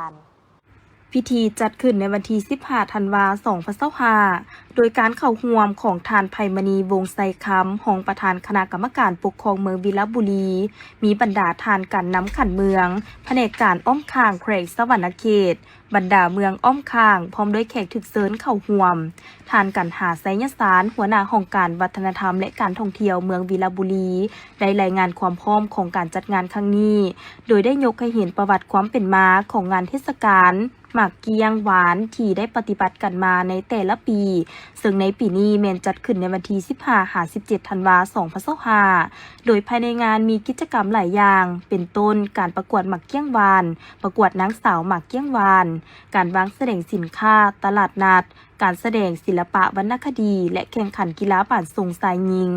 ານ. ພິທີຈັດຂຶ້ນໃນວັນທີສິບຫ້າ ທັນວາ ສອງພັນຊາວຫ້າ ໂດຍການເຂົ້າຮ່ວມຂອງທ່ານ ໄພມະນີ ວົງໄຊຄຳ ຮອງປະທານຄະນະກຳມະການປົກຄອງເມືອງວິລະບູລີ, ມີບັນດາທ່ານການນຳຂັ້ນເມືອງ, ພະແນກການອ້ອມຂ້າງແຂວງສະຫວັນນະເຂດ, ບັນດາເມືອງອ້ອມຂ້າງ ພ້ອມດ້ວຍແຂກຖືກເຊີນເຂົ້າຮ່ວມ. ທ່ານ ກັນຫາ ໄຊຍະສານ ຫົວໜ້າຫ້ອງການວັດທະນະທຳ ແລະ ການທ່ອງທ່ຽວເມືອງວິລະບູລີ ໄດ້ລາຍງານຄວາມພ້ອມຂອງການຈັດງານຄັ້ງນີ້, ໂດຍໄດ້ຍົກໃຫ້ເຫັນປະຫວັດຄວາມເປັນມາຂອງງານເທດສະການໝາກກ້ຽງຫວານທີ່ໄດ້ປະຕິບັດກັນມາໃນແຕ່ລະປີ, ເຊິ່ງໃນປີນີ້ແມ່ນຈັດຂຶ້ນໃນວັນທີສິບຫ້າ ຫາ ສິບເຈັດ ທັນວາ ສອງພັນຊາວຫ້າ ໂດຍພາຍໃນງານມີກິດຈະກຳຫຼາຍຢ່າງ ເປັນຕົ້ນ ການປະກວດໝາກກ້ຽງຫວານ, ປະກວດນາງສາວໝາກກ້ຽງຫວານ, ການວາງສະແດງສິນຄ້າຕະຫຼາດນັດ, ການສະແດງສິລະປະວັນນະຄະດີ ແລະ ແຂ່ງຂັນກິລາບານຊົງຊາຍຍິງ.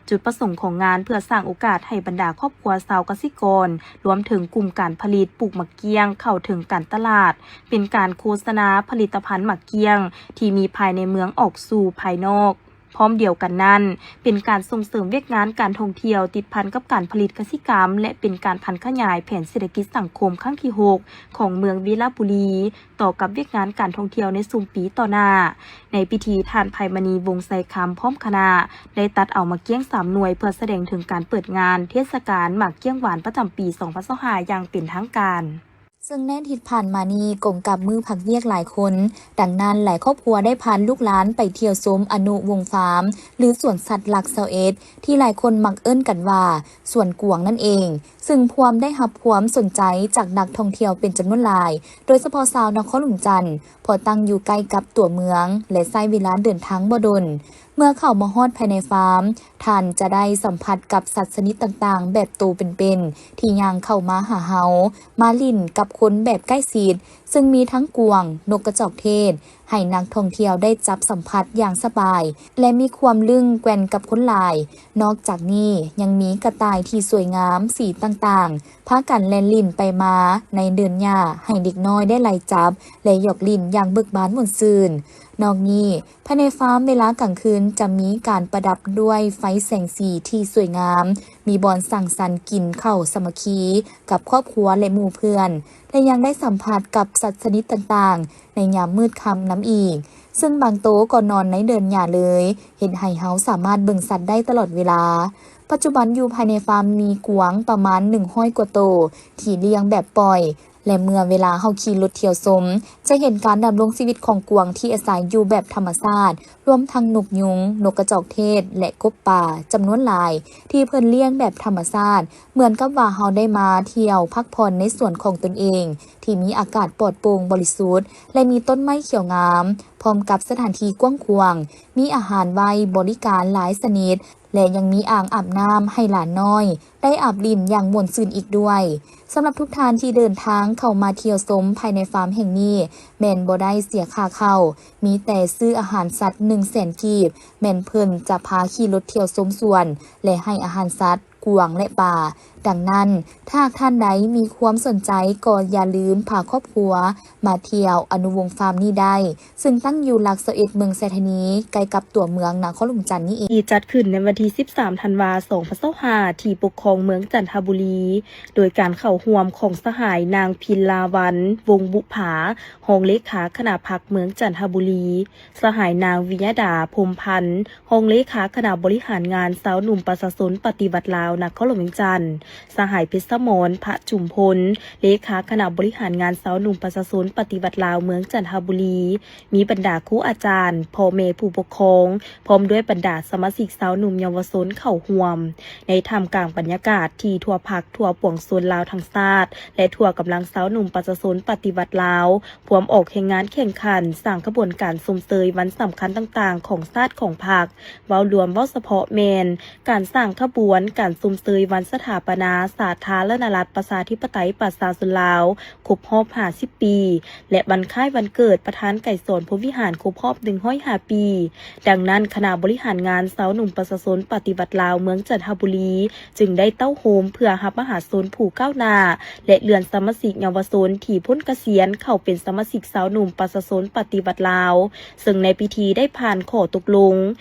ຈຸດປະສົງຂອງງານເພື່ອສ້າງໂອກາດໃຫ້ບັນດາຄອບຄົວຊາວກະສິກອນ, ລວມເຖິງກຸ່ມການຜະລິດປູກໝາກກ້ຽງເຂົ້າເຖິງການຕະຫຼາດ, ເປັນການໂຄສະນາຜະລິດຕະພັນໝາກກ້ຽງທີ່ມີພາຍໃນເມືອງອອກສູ່ພາຍນອກ. ພ້ອມດຽວກັນນັ້ນ, ເປັນການສົ່ງເສີມວຽກງານການທ່ອງທ່ຽວຕິດພັນກັບການຜະລິດກະສິກຳ ແລະ ເປັນການຜັນຂະຫຍາຍແຜນເສດຖະກິດສັງຄົມຄັ້ງທີຫົກ ຂອງເມືອງວິລະບູລີ ຕໍ່ກັບວຽກງານການທ່ອງທ່ຽວໃນຊຸມປີຕໍ່ໜ້າ. ໃນພິທີ, ທ່ານ ໄພມະນີ ວົງໄຊຄຳ ພ້ອມຄະນະ ໄດ້ຕັດເອົາໝາກກ້ຽງສາມໜ່ວຍ ເພື່ອສະແດງເຖິງການເປີດງານເທດສະການໝາກກ້ຽງຫວານປະຈຳປີສອງພັນຊາວຫ້າ ຢ່າງເປັນທາງການ. ເຊິ່ງໃນອາທິດຜ່ານມານີ້ກົງກັບມື້ພັກວຽກຫຼາຍຄົນ, ດັ່ງນັ້ນຫຼາຍຄອບຄົວໄດ້ພາລູກຫຼານໄປທ່ຽວຊົມອະນຸວົງຟາມ ຫຼື ສວນສັດຫຼັກຊາວເອັດ ທີ່ຫຼາຍຄົນມັກເອີ້ນກັນວ່າສວນກວາງນັ້ນເອງ, ເຊິ່ງພວມໄດ້ຮັບຄວາມສົນໃຈຈາກນັກທ່ອງທ່ຽວເປັນຈຳນວນຫຼາຍ, ໂດຍສະເພາະຊາວນະຄອນຫຼວງຈັນ ເພາະຕັ້ງຢູ່ໃກ້ກັບຕົວເມືອງ ແລະ ໃຊ້ເວລາເດີນທາງບໍ່ດົນ. ເມື່ອເຂົ້າມາຮອດພາຍໃນຟາມ, ທ່ານຈະໄດ້ສຳຜັດກັບສັດຊະນິດຕ່າງໆ ແບບໂຕເປັນໆ ທີ່ຍ່າງເຂົ້າມາຫາເຮົາ, ມາຫຼິ້ນກັບຄົນແບບໃກ້ຊິດ, ເຊິ່ງມີທັງກວາງ, ນົກກະຈອກເທດ, ໃຫ້ນັກທ່ອງທ່ຽວໄດ້ຈັບສຳຜັດຢ່າງສະບາຍ ແລະ ມີຄວາມລຶ້ງແກ່ນກັບຄົນຫຼາຍ. ນອກຈາກນີ້ຍັງມີກະຕ່າຍທີ່ສວຍງາມ, ສີຕ່າງໆ ພາກັນແລ່ນຫຼິ້ນໄປມາໃນເດີ່ນຫຍ້າ ໃຫ້ເດັກນ້ອຍໄດ້ໄລ່ຈັບ ແລະ ຢອກຫຼິ້ນຢ່າງເບີກບານມ່ວນຊື່ນ. ນອກນີ້, ພາຍໃນຟາມເວລາກາງຄືນຈະມີການປະດັບດ້ວຍໄຟແສງສີທີ່ສວຍງາມ, ມີບ່ອນສັງສັນກິນເຂົ້າສາມັກຄີກັບຄອບຄົວ ແລະ ໝູ່ເພື່ອນ ແລະ ຍັງໄດ້ສຳຜັດກັບສັດຊະນິດຕ່າງໆ ໃນຍາມມືດຄ່ຳນຳອີກ, ເຊິ່ງບາງໂຕກໍນອນໃນເດີ່ນຫຍ້າເລີຍ, ເຮັດໃຫ້ເຮົາສາມາດເບິ່ງສັດໄດ້ຕະຫຼອດເວລາ. ປັດຈຸບັນຢູ່ພາຍໃນຟາມມີກວາງປະມານໜຶ່ງຮ້ອຍກວ່າໂຕ ທີ່ລ້ຽງແບບປ່ອຍ ແລະ ເມື່ອເວລາເຮົາຂີ່ລົດທ່ຽວຊົມ ຈະເຫັນການດຳລົງຊີວິດຂອງກວາງທີ່ອາໄສຢູ່ແບບທຳມະຊາດ, ລວມທັງນົກຍຸງ, ນົກກະຈອກເທດ ແລະ ກົບປ່າຈຳນວນຫຼາຍ ທີ່ເພິ່ນລ້ຽງແບບທຳມະຊາດ, ເໝືອນກັບວ່າເຮົາໄດ້ມາທ່ຽວພັກຜ່ອນໃນສວນຂອງຕົນເອງ ທີ່ມີອາກາດປອດໂປ່ງບໍລິສຸດ ແລະ ມີຕົ້ນໄມ້ຂຽວງາມ, ພ້ອມກັບສະຖານທີ່ກວ້າງຂວາງ, ມີອາຫານໄວ້ບໍລິການຫຼາຍຊະນິດ ແລະ ຍັງມີອ່າງອາບນ້ຳໃຫ້ຫຼານນ້ອຍໄດ້ອາບຫຼິ້ນຢ່າງມ່ວນຊື່ນອີກດ້ວຍ. ສຳລັບທຸກທ່ານທີ່ເດີນທາງເຂົ້າມາທ່ຽວຊົມພາຍໃນຟາມແຫ່ງນີ້ ແມ່ນບໍ່ໄດ້ເສຍຄ່າເຂົ້າ, ມີແຕ່ຊື້ອາຫານສັດໜຶ່ງແສນກີບ, ແມ່ນເພິ່ນຈະພາຂີ່ລົດທ່ຽວຊົມສວນ ແລະ ໃຫ້ອາຫານສັດ, ກວາງ ແລະ ປາ. ດັ່ງນັ້ນ, ຖ້າຫາກທ່ານໃດມີຄວາມສົນໃຈ, ກໍຢ່າລືມພາຄອບຄົວມາທ່ຽວອະນຸວົງຟາມນີ້ໄດ້, ເຊິ່ງຕັ້ງຢູ່ຫຼັກຊາວເອັດ ເມືອງໄຊທານີ, ໃກ້ກັບຕົວເມືອງນະຄອນຫຼວງຈັນນີ້ເອງ. ທີ່ຈັດຂຶ້ນໃນວັນທີສິບສາມ ທັນວາ ສອງພັນຊາວຫ້າ ທີ່ປົກຄອງເມືອງຈັນທະບູລີ, ໂດຍການເຂົ້າຮ່ວມຂອງສະຫາຍນາງ ພິນລາວັນ ວົງບຸພາ, ຮອງເລຂາຄະນະພັກເມືອງຈັນທະບູລີ, ສະຫາຍນາງ ວິຍະດາ ພົມພັນ, ຮອງເລຂາຄະນະບໍລິຫານງານຊາວໜຸ່ມປະຊາຊົນປະຕິວັດລາວນະຄອນຫຼວງວຽງຈັນ, ສະຫາຍ ເພັດສະໝອນ ພະຈຸມພົນ, ເລຂາຄະນະບໍລິຫານງານຊາວໜຸ່ມປະຊາຊົນປະຕິວັດລາວເມືອງຈັນທະບູລີ, ມີບັນດາຄູອາຈານ, ພໍ່ແມ່ຜູ້ປົກຄອງ, ພ້ອມດ້ວຍບັນດາສະມາຊິກຊາວໜຸ່ມເຍົາວະຊົນເຂົ້າຮ່ວມ. ໃນທ່າມກາງບັນຍາກາດທີ່ທົ່ວພັກທົ່ວປວງຊົນລາວທັງຊາດ ແລະ ທົ່ວກຳລັງຊາວໜຸ່ມປະຊາຊົນປະຕິວັດລາວ ພວມອອກແຮງງານແຂ່ງຂັນ, ສ້າງຂະບວນການຊົມເຊີຍວັນສຳຄັນຕ່າງໆຂອງຊາດຂອງພັກ, ເວົ້າລວມເວົ້າສະເພາະແມ່ນ ການສ້າງຂະບວນການຊົມເຊີຍວັນສະຖາປະນາສາທາລະນະລັດປະຊາທິປະໄຕປະຊາຊົນລາວຄົບຮອບຫ້າສິບປີ ແລະ ວັນຄ້າຍວັນເກີດປະທານໄກສອນ ພົມວິຫານ ຄົບຮອບໜຶ່ງຮ້ອຍຫ້າປີ. ດັ່ງນັ້ນ, ຄະນະບໍລິຫານງານຊາວໜຸ່ມປະຊາຊົນປະຕິວັດລາວເມືອງຈັນທະບູລີ ຈຶ່ງໄດ້ເຕົ້າໂຮມເພື່ອຮັບມະຫາຊົນຜູ້ກ້າວໜ້າ ແລະ ເລື່ອນສະມາຊິກເຍົາວະຊົນທີ່ພົ້ນກະສຽນເຂົ້າເປັນສະມາຊິກຊາວໜຸ່ມປະຊາຊົນປະຕິວັດລາວ, ເຊິ່ງໃນພິທີໄດ້ຜ່ານຂໍ້ຕົກລົງ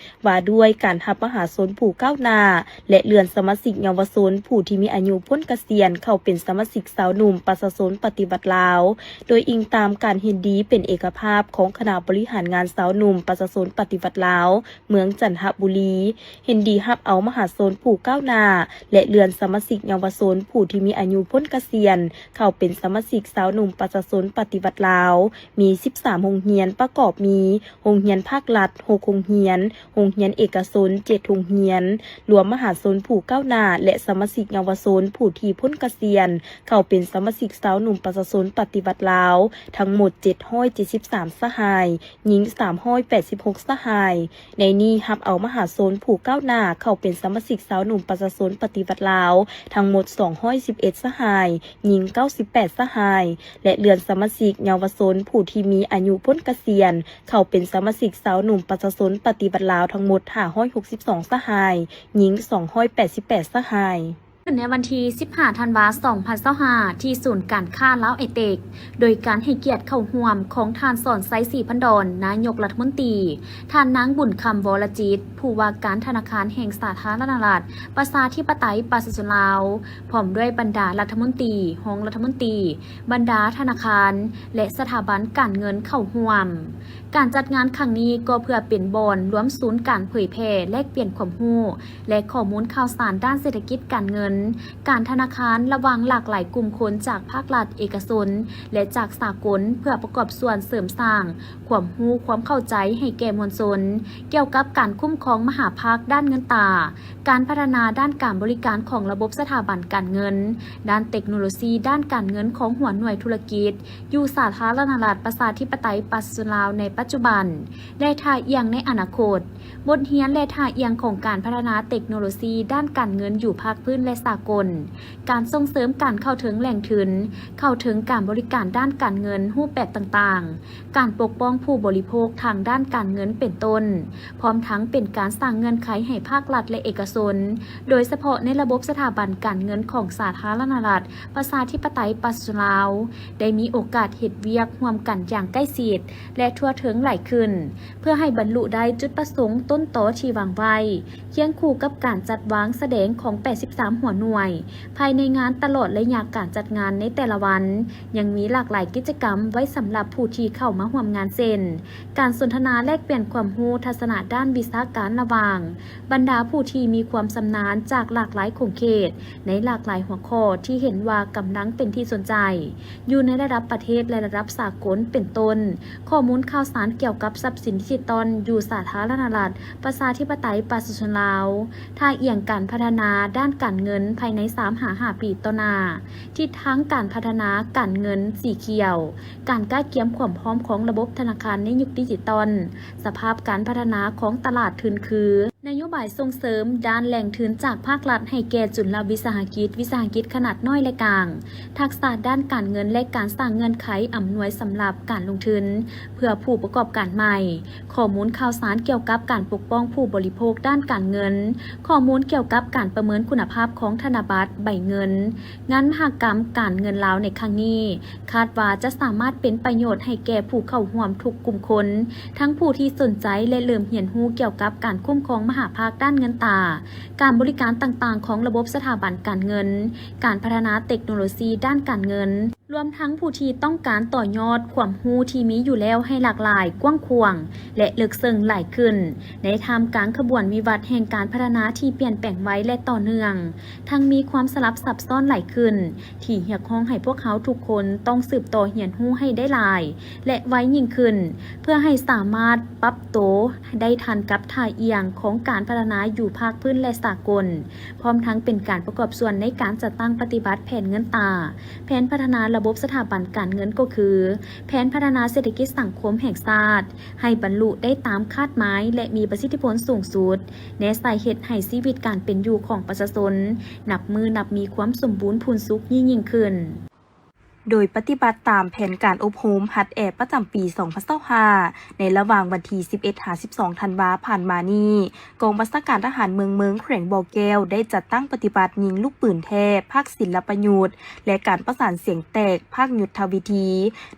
ວ່າດ້ວຍການຮັບມະຫາຊົນຜູ້ກ້າວໜ້າ ແລະ ເລື່ອນສະມາຊິກເຍົາວະຊົນຜູ້ທີ່ມີ ອາຍຸພົ້ນກະສຽນເຂົ້າເປັນສະມາຊິກຊາວໜຸ່ມປະຊາຊົນປະຕິວັດລາວ, ໂດຍອີງຕາມການເຫັນດີເປັນເອກະພາບຂອງຄະນະບໍລິຫານງານຊາວໜຸ່ມປະຊາຊົນປະຕິວັດລາວ ເມືອງຈັນທະບູລີ, ເຫັນດີຮັບເອົາມະຫາຊົນຜູ້ກ້າວໜ້າ ແລະ ເລື່ອນສະມາຊິກເຍົາວະຊົນຜູ້ທີ່ມີອາຍຸພົ້ນກະສຽນ ເຂົ້າເປັນສະມາຊິກຊາວໜຸ່ມປະຊາຊົນປະຕິວັດລາວ ມີສິບສາມໂຮງຮຽນ ປະກອບມີ ໂຮງຮຽນພາກລັດ ຫົກໂຮງຮຽນ, ໂຮງຮຽນເອກະຊົນ ເຈັດໂຮງຮຽນ, ລວມມະຫາຊົນຜູ້ກ້າວໜ້າ ແລະ ສະມາຊິກເຍົາວະຊົນຜູ້ທີ່ພົ້ນກະສຽນ ເຂົ້າເປັນສະມາຊິກຊາວໜຸ່ມປະຊາຊົນປະຕິວັດລາວ ທັງໝົດ ເຈັດຮ້ອຍເຈັດສິບສາມສະຫາຍ, ຍິງ ສາມຮ້ອຍແປດສິບຫົກສະຫາຍ. ໃນນີ້ຮັບເອົາມະຫາຊົນຜູ້ກ້າວໜ້າເຂົ້າເປັນສະມາຊິກຊາວໜຸ່ມປະຊາຊົນປະຕິວັດລາວ ທັງໝົດ ສອງຮ້ອຍສິບເອັດສະຫາຍ, ຍິງ ເກົ້າສິບແປດສະຫາຍ ແລະ ເລື່ອນສະມາຊິກເຍົາວະຊົນຜູ້ທີ່ມີອາຍຸພົ້ນກະສຽນ ເຂົ້າເປັນສະມາຊິກຊາວໜຸ່ມປະຊາຊົນປະຕິວັດລາວ ທັງໝົດ ຫ້າຮ້ອຍຫົກສິບສອງສະຫາຍ, ຍິງ ສອງຮ້ອຍແປດສິບແປດສະຫາຍ. ຂຶ້ນໃນວັນທີສິບຫ້າ ທັນວາ ສອງພັນຊາວຫ້າ ທີ່ສູນການຄ້າລາວໄອເຕັກ ໂດຍການໃຫ້ກຽດເຂົ້າຮ່ວມຂອງທ່ານ ສອນໄຊ ສີພັນດອນ ນາຍົກລັດຖະມົນຕີ, ທ່ານນາງ ບຸນຄຳ ວໍລະຈິດ ຜູ້ວ່າການທະນາຄານແຫ່ງສາທາລະນະລັດ ປະຊາທິປະໄຕ ປະຊາຊົນລາວ, ພ້ອມດ້ວຍບັນດາລັດຖະມົນຕີ, ຮອງລັດຖະມົນຕີ, ບັນດາທະນາຄານ ແລະ ສະຖາບັນການເງິນເຂົ້າຮ່ວມ. ການຈັດງານຄັ້ງນີ້ກໍເພື່ອເປັນບ່ອນລວມສູນການເຜີຍແຜ່, ແລກປ່ຽນຄວາມຮູ້ ແລະ ຂໍ້ມູນຂ່າວສານດ້ານເສດຖະກິດການເງິນ, ການທະນາຄານ ລະຫວ່າງຫຼາກຫຼາຍກຸ່ມຄົນຈາກພາກລັດ, ເອກະຊົນ ແລະ ຈາກສາກົນ ເພື່ອປະກອບສ່ວນເສີມສ້າງຄວາມຮູ້ຄວາມເຂົ້າໃຈໃຫ້ແກ່ມວນຊົນ ກ່ຽວກັບການຄຸ້ມຄອງມະຫາພາກດ້ານເງິນຕາ, ການພັດທະນາດ້ານການບໍລິການຂອງລະບົບສະຖາບັນການເງິນ, ດ້ານເຕັກໂນໂລຊີດ້ານການເງິນຂອງຫົວໜ່ວຍທຸລະກິດ ຢູ່ສາທາລະນະລັດ ປະຊາທິປະໄຕ ປະຊາຊົນລາວໃນປັດຈຸບັນ ແລະ ທ່າອ່ຽງໃນອະນາຄົດ, ບົດຮຽນ ແລະ ທ່າອ່ຽງຂອງການພັດທະນາເຕັກໂນໂລຊີດ້ານການເງິນຢູ່ພາກພື້ນ ແລະ ສາກົນ, ການສົ່ງເສີມການເຂົ້າເຖິງແຫຼ່ງທຶນ, ເຂົ້າເຖິງການບໍລິການດ້ານການເງິນຮູບແບບຕ່າງໆ, ການປົກປ້ອງຜູ້ບໍລິໂພກທາງດ້ານການເງິນເປັນຕົ້ນ, ພ້ອມທັງເປັນການສ້າງເງື່ອນໄຂໃຫ້ພາກລັດ ແລະ ເອກະຊົນ, ໂດຍສະເພາະໃນລະບົບສະຖາບັນການເງິນຂອງສາທາລະນະລັດ ປະຊາທິປະໄຕ ປະຊາຊົນລາວ ໄດ້ມີໂອກາດເຮັດວຽກຮ່ວມກັນຢ່າງໃກ້ຊິດ ແລະ ທົ່ວເຖິງຫຼາຍຂຶ້ນ ເພື່ອໃຫ້ບັນລຸໄດ້ຈຸດປະສົງຕົ້ນຕໍທີ່ວາງໄວ້, ຄຽງຄູ່ກັບການຈັດວາງສະແດງຂອງແປດສິບສາມຫົວໜ່ວຍ ພາຍໃນງານຕະຫຼອດໄລຍະການຈັດງານໃນແຕ່ລະວັນ, ຍັງມີຫຼາກຫຼາຍກິດຈະກຳໄວ້ສຳລັບຜູ້ທີ່ເຂົ້າມາຮ່ວມງານ ເຊັ່ນ ການສົນທະນາແລກປ່ຽນຄວາມຮູ້ທັດສະນະດ້ານວິຊາການລະຫວ່າງບັນດາຜູ້ທີ່ມີຄວາມຊຳນານຈາກຫຼາກຫຼາຍຂົງເຂດ ໃນຫຼາກຫຼາຍຫົວຂໍ້ທີ່ເຫັນວ່າກຳລັງເປັນທີ່ສົນໃຈ ຢູ່ໃນລະດັບປະເທດ ແລະ ລະດັບສາກົນ ເປັນຕົ້ນ ຂໍ້ມູນຂ່າວສານກ່ຽວກັບຊັບສິນດິຈິຕອນຢູ່ສາທາລະນະລັດ ປະຊາທິປະໄຕ ປະຊາຊົນລາວ, ທ່າອ່ຽງການພັດທະນາດ້ານການເງິນພາຍໃນສາມຫາຫ້າປີຕໍ່ໜ້າ, ທິດທາງການພັດທະນາການເງິນສີຂຽວ, ການກະກຽມຄວາມພ້ອມຂອງລະບົບທະນາຄານໃນຍຸກດິຈິຕອນ, ສະພາບການພັດທະນາຂອງຕະຫຼາດທຶນຄື ນະໂຍບາຍສົ່ງເສີມດ້ານແຫຼ່ງທຶນຈາກພາກລັດໃຫ້ແກ່ຈຸນລະວິສາຫະກິດ, ວິສາຫະກິດຂະໜາດນ້ອຍ ແລະ ກາງ, ທັກສະດ້ານການເງິນ ແລະ ການສ້າງເງື່ອນໄຂອຳນວຍສຳລັບການລົງທຶນເພື່ອຜູ້ປະກອບການໃໝ່, ຂໍ້ມູນຂ່າວສານກ່ຽວກັບການປົກປ້ອງຜູ້ບໍລິໂພກດ້ານການເງິນ, ຂໍ້ມູນກ່ຽວກັບການປະເມີນຄຸນນະພາບຂອງທະນະບັດ, ໃບເງິນ, ງານມະຫະກຳການເງິນລາວໃນຄັ້ງນີ້ ຄາດວ່າຈະສາມາດເປັນປະໂຫຍດໃຫ້ແກ່ຜູ້ເຂົ້າຮ່ວມທຸກກຸ່ມຄົນ, ທັງຜູ້ທີ່ສົນໃຈ ແລະ ເລີ່ມຮຽນຮູ້ກ່ຽວກັບການຄຸ້ມຄອງມະຫາພາກດ້ານເງິນຕາ, ການບໍລິການຕ່າງໆຂອງລະບົບສະຖາບັນການເງິນ, ການພັດທະນາເຕັກໂນໂລຊີດ້ານການເງິນ, ລວມທັງຜູ້ທີ່ຕ້ອງການຕໍ່ຍອດຄວາມຮູ້ທີ່ມີຢູ່ແລ້ວໃຫ້ຫຼາກຫຼາຍ, ກວ້າງຂວາງ ແລະ ເລິກເຊິ່ງຫຼາຍຂຶ້ນ, ໃນທ່າມກາງຂະບວນວິວັດແຫ່ງການພັດທະນາທີ່ປ່ຽນແປງໄວ ແລະ ຕໍ່ເນື່ອງ, ທັງມີຄວາມສະຫຼັບຊັບຊ້ອນຫຼາຍຂຶ້ນ, ທີ່ຮຽກຮ້ອງໃຫ້ພວກເຮົາທຸກຄົນຕ້ອງສືບຕໍ່ຮຽນຮູ້ໃຫ້ໄດ້ຫຼາຍ ແລະ ໄວຍິ່ງຂຶ້ນ, ເພື່ອໃຫ້ສາມາດປັບໂຕໄດ້ທັນກັບທ່າອ່ຽງຂອງການພັດທະນາຢູ່ພາກພື້ນ ແລະ ສາກົນ, ພ້ອມທັງເປັນການປະກອບສ່ວນໃນການຈັດຕັ້ງປະຕິບັດແຜນເງິນຕາ, ແຜນພັດທະນາລະບົບສະຖາບັນການເງິນ ກໍຄື ແຜນພັດທະນາເສດຖະກິດສັງຄົມແຫ່ງຊາດ ໃຫ້ບັນລຸໄດ້ຕາມຄາດໝາຍ ແລະ ມີປະສິດທິຜົນສູງສຸດ, ແນໃສ່ເຮັດໃຫ້ຊີວິດການເປັນຢູ່ຂອງປະຊາຊົນ ນັບມື້ນັບມີຄວາມສົມບູນພູນສຸກຍິ່ງໆຂຶ້ນ. ໂດຍປະຕິບັດຕາມແຜນການອົບຮົມຫັດແອບປະຈຳປີສອງພັນຊາວຫ້າ ໃນລະຫວ່າງວັນທີສິບເອັດຫາສິບສອງທັນວາຜ່ານມານີ້, ກອງບັນຊາການທະຫານເມືອງເມິງ ແຂວງບໍ່ແກ້ວ ໄດ້ຈັດຕັ້ງປະຕິບັດຍິງລູກປືນແທ້ ພາກສິນລະປະຍຸດ ແລະ ການປະສານສຽງແຕກ ພາກຍຸດທະວິທີ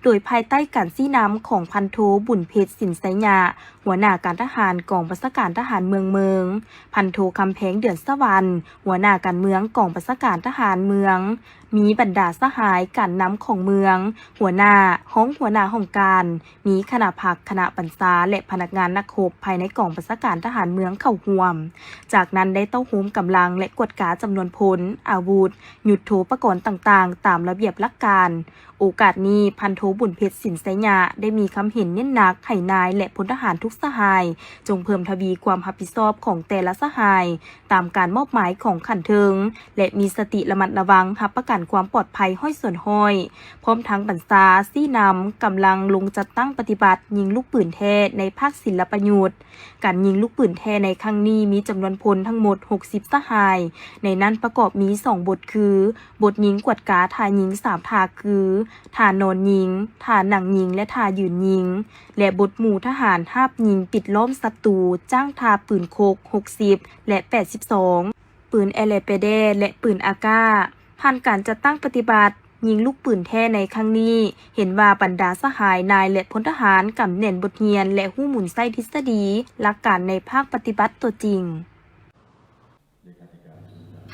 ໂດຍພາຍໃຕ້ການຊີ້ນຳຂອງພັນໂທ ບຸນເພັດ ສິນໄຊຍະ ຫົວໜ້າການທະຫານກອງບັນຊາການທະຫານເມືອງເມິງ, ພັນໂທ ຄຳແພງ ເດືອນສະຫວັນ ຫົວໜ້າການເມືອງກອງບັນຊາການທະຫານເມືອງ, ມີບັນດາສະຫາຍການນຳຂອງເມືອງ, ຫົວໜ້າ, ຮອງຫົວໜ້າຫ້ອງການ, ມີຄະນະພັກ, ຄະນະບັນຊາ ແລະ ພະນັກງານນັກຮົບພາຍໃນກອງບັນຊາການທະຫານເມືອງເຂົ້າຮ່ວມ. ຈາກນັ້ນໄດ້ເຕົ້າໂຮມກຳລັງ ແລະ ກວດກາຈຳນວນພົນ, ອາວຸດ, ຍຸດໂທປະກອນຕ່າງໆ ຕາມລະບຽບຫຼັກການ. ໂອກາດນີ້, ພັນໂທ ບຸນເພັດ ສິນໄຊຍະ ໄດ້ມີຄຳເຫັນເນັ້ນໜັກໃຫ້ນາຍ ແລະ ພົນທະຫານທຸກສະຫາຍ ຈົ່ງເພີ່ມທະວີຄວາມຮັບຜິດຊອບຂອງແຕ່ລະສະຫາຍ ຕາມການມອບໝາຍຂອງຂັ້ນເທິງ ແລະ ມີສະຕິລະມັດລະວັງ ຮັບປະກັນຄວາມປອດໄພຮ້ອຍສ່ວນຮ້ອຍ, ພ້ອມທັງບັນຊາຊີ້ນຳກຳລັງລົງຈັດຕັ້ງປະຕິບັດຍິງລູກປືນແທ້ໃນພາກສິນລະປະຍຸດ. ການຍິງລູກປືນແທ້ໃນຄັ້ງນີ້ມີຈຳນວນພົນທັງໝົດຫົກສິບສະຫາຍ, ໃນນັ້ນປະກອບມີສອງບົດຄື ບົດຍິງກວດກາທ່າຍິງສາມທ່າຄື ທ່ານອນຍິງ, ທ່ານັ່ງຍິງ ແລະ ທ່າຢືນຍິງ ແລະ ບົດໝູ່ທະຫານຮາບຍິງປິດລ້ອມສັດຕູ ຈ້າງທ່າປືນຄົກຫົກສິບ ແລະ ແປດສິບສອງ, ປືນແອແລເປແດ ແລະ ປືນອາກ້າ. ຜ່ານການຈັດຕັ້ງປະຕິບັດຍິງລູກປືນແທ້ໃນຄັ້ງນີ້, ເຫັນວ່າບັນດາສະຫາຍນາຍ ແລະ ພົນທະຫານກຳແໜ້ນບົດຮຽນ ແລະ ຮູ້ໝູນໃຊ້ທິດສະດີ, ຫຼັກການໃນພາກປະຕິບັດຕົວຈິງ.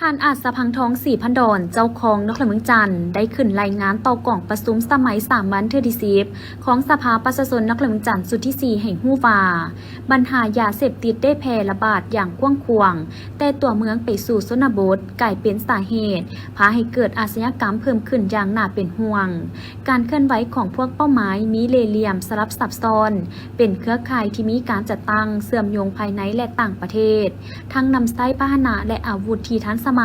ທ່ານ ອາດສະພັງທອງ ສີພັນດອນ ເຈົ້າຄອງນະຄອນຫຼວງວຽງຈັນ ໄດ້ຂຶ້ນລາຍງານຕໍ່ກອງປະຊຸມສະໄໝສາມັນເທື່ອທີສິບ ຂອງສະພາປະຊາຊົນນະຄອນຫຼວງວຽງຈັນຊຸດທີສີ່ ໃຫ້ຮູ້ວ່າ ບັນຫາຢາເສບຕິດໄດ້ແຜ່ລະບາດຢ່າງກວ້າງຂວາງ ແຕ່ຕົວເມືອງໄປສູ່ຊົນນະບົດ ກາຍເປັນສາເຫດພາໃຫ້ເກີດອາຊະຍາກຳເພີ່ມຂຶ້ນຢ່າງໜ້າເປັນຫ່ວງ. ການເຄື່ອນໄຫວຂອງພວກເປົ້າໝາຍມີເລ່ຫຼ່ຽມສະຫຼັບຊັບຊ້ອນ, ເປັນເຄືອຂ່າຍທີ່ມີການຈັດຕັ້ງເຊື່ອມໂຍງພາຍໃນ ແລະ ຕ່າງປະເທດ, ທັງນຳໃຊ້ພາຫະນະ ແລະ ອາວຸດທີ່ທັນສະໄໝ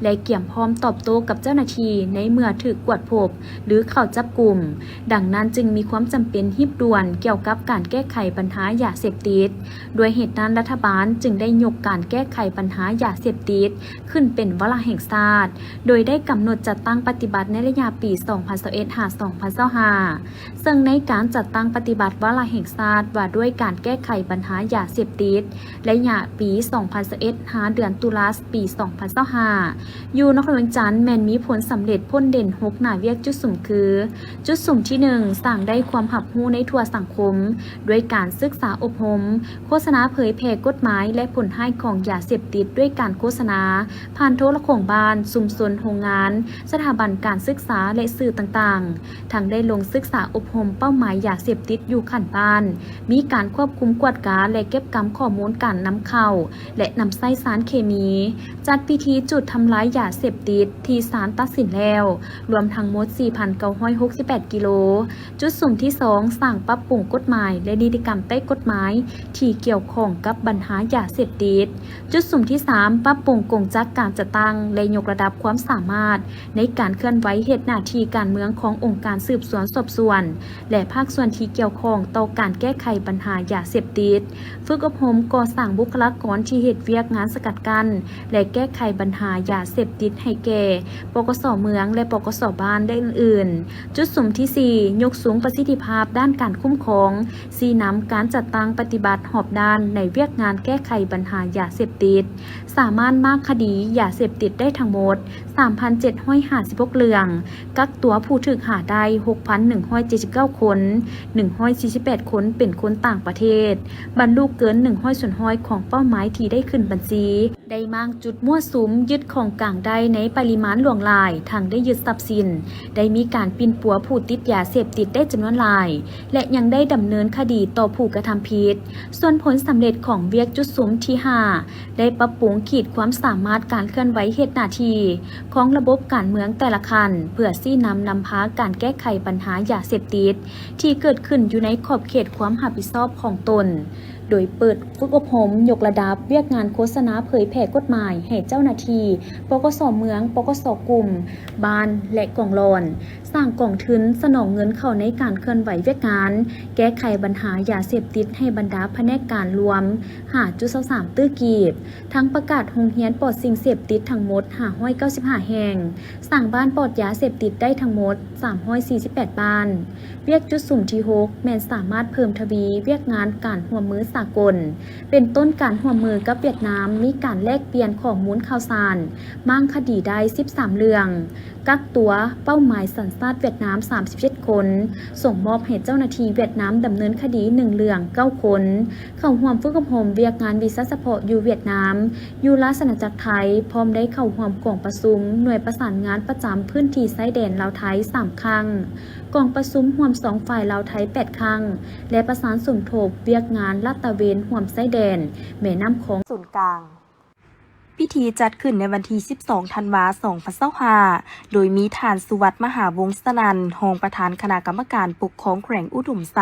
ແລະ ກຽມພ້ອມຕອບໂຕ້ກັບເຈົ້າໜ້າທີ່ໃນເມື່ອຖືກກວດພົບ ຫຼື ເຂົ້າຈັບກຸມ. ດັ່ງນັ້ນຈຶ່ງມີຄວາມຈຳເປັນຮີບດ່ວນກ່ຽວກັບການແກ້ໄຂບັນຫາຢາເສບຕິດ. ດ້ວຍເຫດນັ້ນ, ລັດຖະບານຈຶ່ງໄດ້ຍົກການແກ້ໄຂບັນຫາຢາເສບຕິດຂຶ້ນເປັນວາລະແຫ່ງຊາດ, ໂດຍໄດ້ກຳນົດຈັດຕັ້ງປະຕິບັດໃນໄລຍະປີສອງພັນຊາວເອັດ ຫາ ສອງພັນຊາວຫ້າ ເຊິ່ງໃນການຈັດຕັ້ງປະຕິບັດວາລະແຫ່ງຊາດວ່າດ້ວຍການແກ້ໄຂບັນຫາຢາເສບຕິດ ໄລຍະປີສອງພັນຊາວເອັດ ຫາ ເດືອນຕຸລາ ປີສອງພັນຊາວຫ້າ ຢູ່ນະຄອນຫຼວງວຽງຈັນແມ່ນມີຜົນສຳເລັດພົ້ນເດັ່ນຫົກໜ້າວຽກຈຸດສຸມຄື, ຈຸດສຸມທີໜຶ່ງ ສ້າງໄດ້ຄວາມຮັບຮູ້ໃນທົ່ວສັງຄົມ ດ້ວຍການສຶກສາອົບຮົມ, ໂຄສະນາເຜີຍແຜ່ກົດໝາຍ ແລະ ຜົນຮ້າຍຂອງຢາເສບຕິດ ດ້ວຍການໂຄສະນາຜ່ານໂທລະໂຂງບ້ານ, ຊຸມຊົນ, ໂຮງງານ, ສະຖາບັນການສຶກສາ ແລະ ສື່ຕ່າງໆ. ທັງໄດ້ລົງສຶກສາອົບຮົມເປົ້າໝາຍຢາເສບຕິດຢູ່ຂັ້ນບ້ານ, ມີການຄວບຄຸມກວດກາ ແລະ ເກັບກຳຂໍ້ມູນການນຳເຂົ້າ ແລະ ນຳໃຊ້ສານເຄມີ. ຈັດພິທີຈູດທຳລາຍຢາເສບຕິດທີ່ສານຕັດສິນແລ້ວ ລວມທັງໝົດສີ່ພັນເກົ້າຮ້ອຍຫົກສິບແປດກິໂລ. ຈຸດສຸມທີສອງ ສ້າງປັບປຸງກົດໝາຍ ແລະ ນິຕິກຳໃຕ້ກົດໝາຍທີ່ກ່ຽວຂ້ອງກັບບັນຫາຢາເສບຕິດ. ຈຸດສຸມທີສາມ ປັບປຸງກົງຈັກການຈັດຕັ້ງ ແລະ ຍົກລະດັບຄວາມສາມາດໃນການເຄື່ອນໄຫວເຮັດໜ້າທີ່ການເມືອງຂອງອົງການສືບສວນສອບສວນ ແລະ ພາກສ່ວນທີ່ກ່ຽວຂ້ອງຕໍ່ການແກ້ໄຂບັນຫາຢາເສບຕິດ. ຝຶກອົບຮົມກໍ່ສ້າງບຸກຄະລາກອນທີ່ເຮັດວຽກງານສະກັດກັ້ນ ແລະ ແກ້ໄຂບັນຫາຢາເສບຕິດໃຫ້ແກ່ ປກສ ເມືອງ ແລະ ປກສ ບ້ານ ແລະ ອື່ນໆ. ຈຸດສຸມທີສີ່ ຍົກສູງປະສິດທິພາບດ້ານການຄຸ້ມຄອງ, ຊີ້ນຳການຈັດຕັ້ງປະຕິບັດຮອບດ້ານໃນວຽກງານແກ້ໄຂບັນຫາຢາເສບຕິດ, ສາມາດມ້າງຄະດີຢາເສບຕິດໄດ້ທັງໝົດ ສາມພັນເຈັດຮ້ອຍຫ້າສິບຫົກເລື່ອງ, ກັກຕົວຜູ້ຖືກຫາໄດ້ ຫົກພັນໜຶ່ງຮ້ອຍເຈັດສິບເກົ້າຄົນ, ໜຶ່ງຮ້ອຍສີ່ສິບແປດຄົນເປັນຄົນຕ່າງປະເທດ, ບັນລຸເກີນໜຶ່ງຮ້ອຍສ່ວນຮ້ອຍຂອງເປົ້າໝາຍທີ່ໄດ້ຂຶ້ນບັນຊີ. ໄດ້ມ້າງຈຸດມົ້ວສຸມ, ຍຶດຂອງກາງໄດ້ໃນປະລິມານຫຼວງຫຼາຍ, ທັງໄດ້ຍຶດຊັບສິນ, ໄດ້ມີການປິ່ນປົວຜູ້ຕິດຢາເສບຕິດໄດ້ຈຳນວນຫຼາຍ ແລະ ຍັງໄດ້ດຳເນີນຄະດີຕໍ່ຜູ້ກະທຳຜິດ. ສ່ວນຜົນສຳເລັດຂອງວຽກຈຸດສຸມທີຫ້າ ໄດ້ປັບປຸງຂີດຄວາມສາມາດການເຄື່ອນໄຫວເຮັດໜ້າທີ່ຂອງລະບົບການເມືອງແຕ່ລະຂັ້ນ ເພື່ອຊີ້ນຳນຳພາການແກ້ໄຂບັນຫາຢາເສບຕິດທີ່ເກີດຂຶ້ນຢູ່ໃນຂອບເຂດຄວາມຮັບຜິດຊອບຂອງຕົນ. ໂດຍເປີດຝຶກອົບຮົມຍົກລະດັບວຽກງານໂຄສະນາເຜີຍແຜ່ກົດໝາຍໃຫ້ເຈົ້າໜ້າທີ່ ປກສ ເມືອງ, ປກສ ກຸ່ມ, ບ້ານ ແລະ ກອງຫຼອນ, ສ້າງກອງທຶນສະໜອງເງິນເຂົ້າໃນການເຄື່ອນໄຫວວຽກງານ ແກ້ໄຂບັນຫາຢາເສບຕິດໃຫ້ບັນດາພະແນກການລວມ ຫ້າຈຸດຊາວສາມຕື້ກີບ, ທັງປະກາດໂຮງຮຽນປອດສິ່ງເສບຕິດທັງໝົດ ຫ້າຮ້ອຍເກົ້າສິບຫ້າແຫ່ງ, ສ້າງບ້ານປອດຢາເສບຕິດໄດ້ທັງໝົດ ສາມຮ້ອຍສີ່ສິບແປດບ້ານ. ວຽກຈຸດສຸມທີຫົກ ແມ່ນສາມາດເພີ່ມທະວີວຽກງານການຮ່ວມມືສາກົນ, ເປັນຕົ້ນການຮ່ວມມືກັບຫວຽດນາມ ມີການແລກປ່ຽນຂໍ້ມູນຂ່າວສານ, ມ້າງຄະດີໄດ້ສິບສາມເລື່ອງ, ກັກຕົວເປົ້າໝາຍສັນຊາດຫວຽດນາມສາມສິບເຈັດຄົນ, ສົ່ງມອບໃຫ້ເຈົ້າໜ້າທີ່ຫວຽດນາມດຳເນີນຄະດີໜຶ່ງເລື່ອງເກົ້າຄົນ, ເຂົ້າຮ່ວມຝຶກອົບຮົມວຽກງານວິຊາສະເພາະຢູ່ຫວຽດນາມ, ຢູ່ລາຊະອານາຈັກໄທ, ພ້ອມໄດ້ເຂົ້າຮ່ວມກອງປະຊຸມໜ່ວຍປະສານງານປະຈຳພື້ນທີ່ຊາຍແດນລາວໄທສາມຄັ້ງ, ກອງປະຊຸມຮ່ວມສອງຝ່າຍລາວໄທແປດຄັ້ງ ແລະ ປະສານສົມທົບວຽກງານລາດຕະເວນຮ່ວມຊາຍແດນແມ່ນ້ຳຂອງສູນກາງ. ພິທີຈັດຂຶ້ນໃນວັນທີສິບສອງ ທັນວາ ສອງພັນຊາວຫ້າ ໂດຍມີທ່ານ ສຸວັດ ມະຫາວົງສະນັນ ຮອງປະທານຄະນະກຳມະການປົກຄອງແຂວງອຸດົມໄຊ,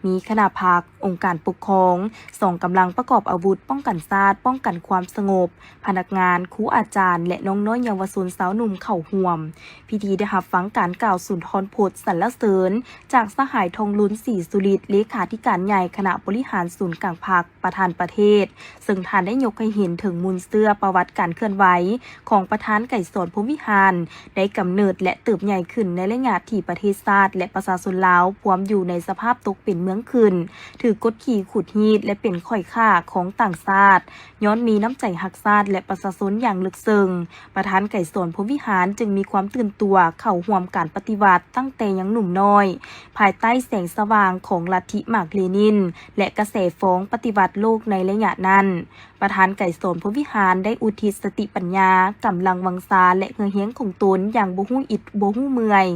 ມີຄະນະພັກ, ອົງການປົກຄອງ, ກອງກຳລັງປະກອບອາວຸດປ້ອງກັນຊາດ, ປ້ອງກັນຄວາມສະຫງົບ, ພະນັກງານ, ຄູອາຈານ ແລະ ນ້ອງນ້ອຍເຍົາວະຊົນຊາວໜຸ່ມເຂົ້າຮ່ວມ. ພິທີໄດ້ຮັບຟັງການກ່າວສຸນທອນພົດສັນລະເສີນຈາກສະຫາຍ ທອງລຸນ ສີສຸລິດ ເລຂາທິການໃຫຍ່ຄະນະບໍລິຫານສູນກາງພັກ ປະທານປະເທດ, ເຊິ່ງທ່ານໄດ້ຍົກໃຫ້ເຫັນເຖິງມູນເຊື້ອປະຫວັດການເຄື່ອນໄຫວຂອງປະທານໄກສອນ ພົມວິຫານ ໄດ້ກຳເນີດ ແລະ ເຕີບໃຫຍ່ຂຶ້ນໃນໄລຍະທີ່ປະເທດຊາດ ແລະ ປະຊາຊົນລາວພວມຢູ່ໃນສະພາບຕົກເປັນເມືອງຂຶ້ນ, ຖືກກົດຂີ່ຂູດຮີດ ແລະ ເປັນຂ້ອຍຂ້າຂອງຕ່າງຊາດ, ຍ້ອນມີນ້ຳໃຈຮັກຊາດ ແລະ ປະຊາຊົນຢ່າງເລິກເຊິ່ງ. ປະທານໄກສອນ ພົມວິຫານ ຈຶ່ງມີຄວາມຕື່ນຕົວເຂົ້າຮ່ວມການປະຕິວັດຕັ້ງແຕ່ຍັງໜຸ່ມນ້ອຍ, ພາຍໃຕ້ແສງສະຫວ່າງຂອງລັດທິມາກເລນິນ ແລະ ກະແສຟອງປະຕິວັດໂລກໃນໄລຍະນັ້ນ. ປະທານໄກສອນ ພົມວິຫານ ໄດ້ອຸທິດສະຕິປັນຍາ, ກຳລັງວັງຊາ ແລະ ເຫື່ອແຮງຂອງຕົນຢ່າງບໍ່ຮູ້ອິດບໍ່ຮູ້ເມື່ອຍ,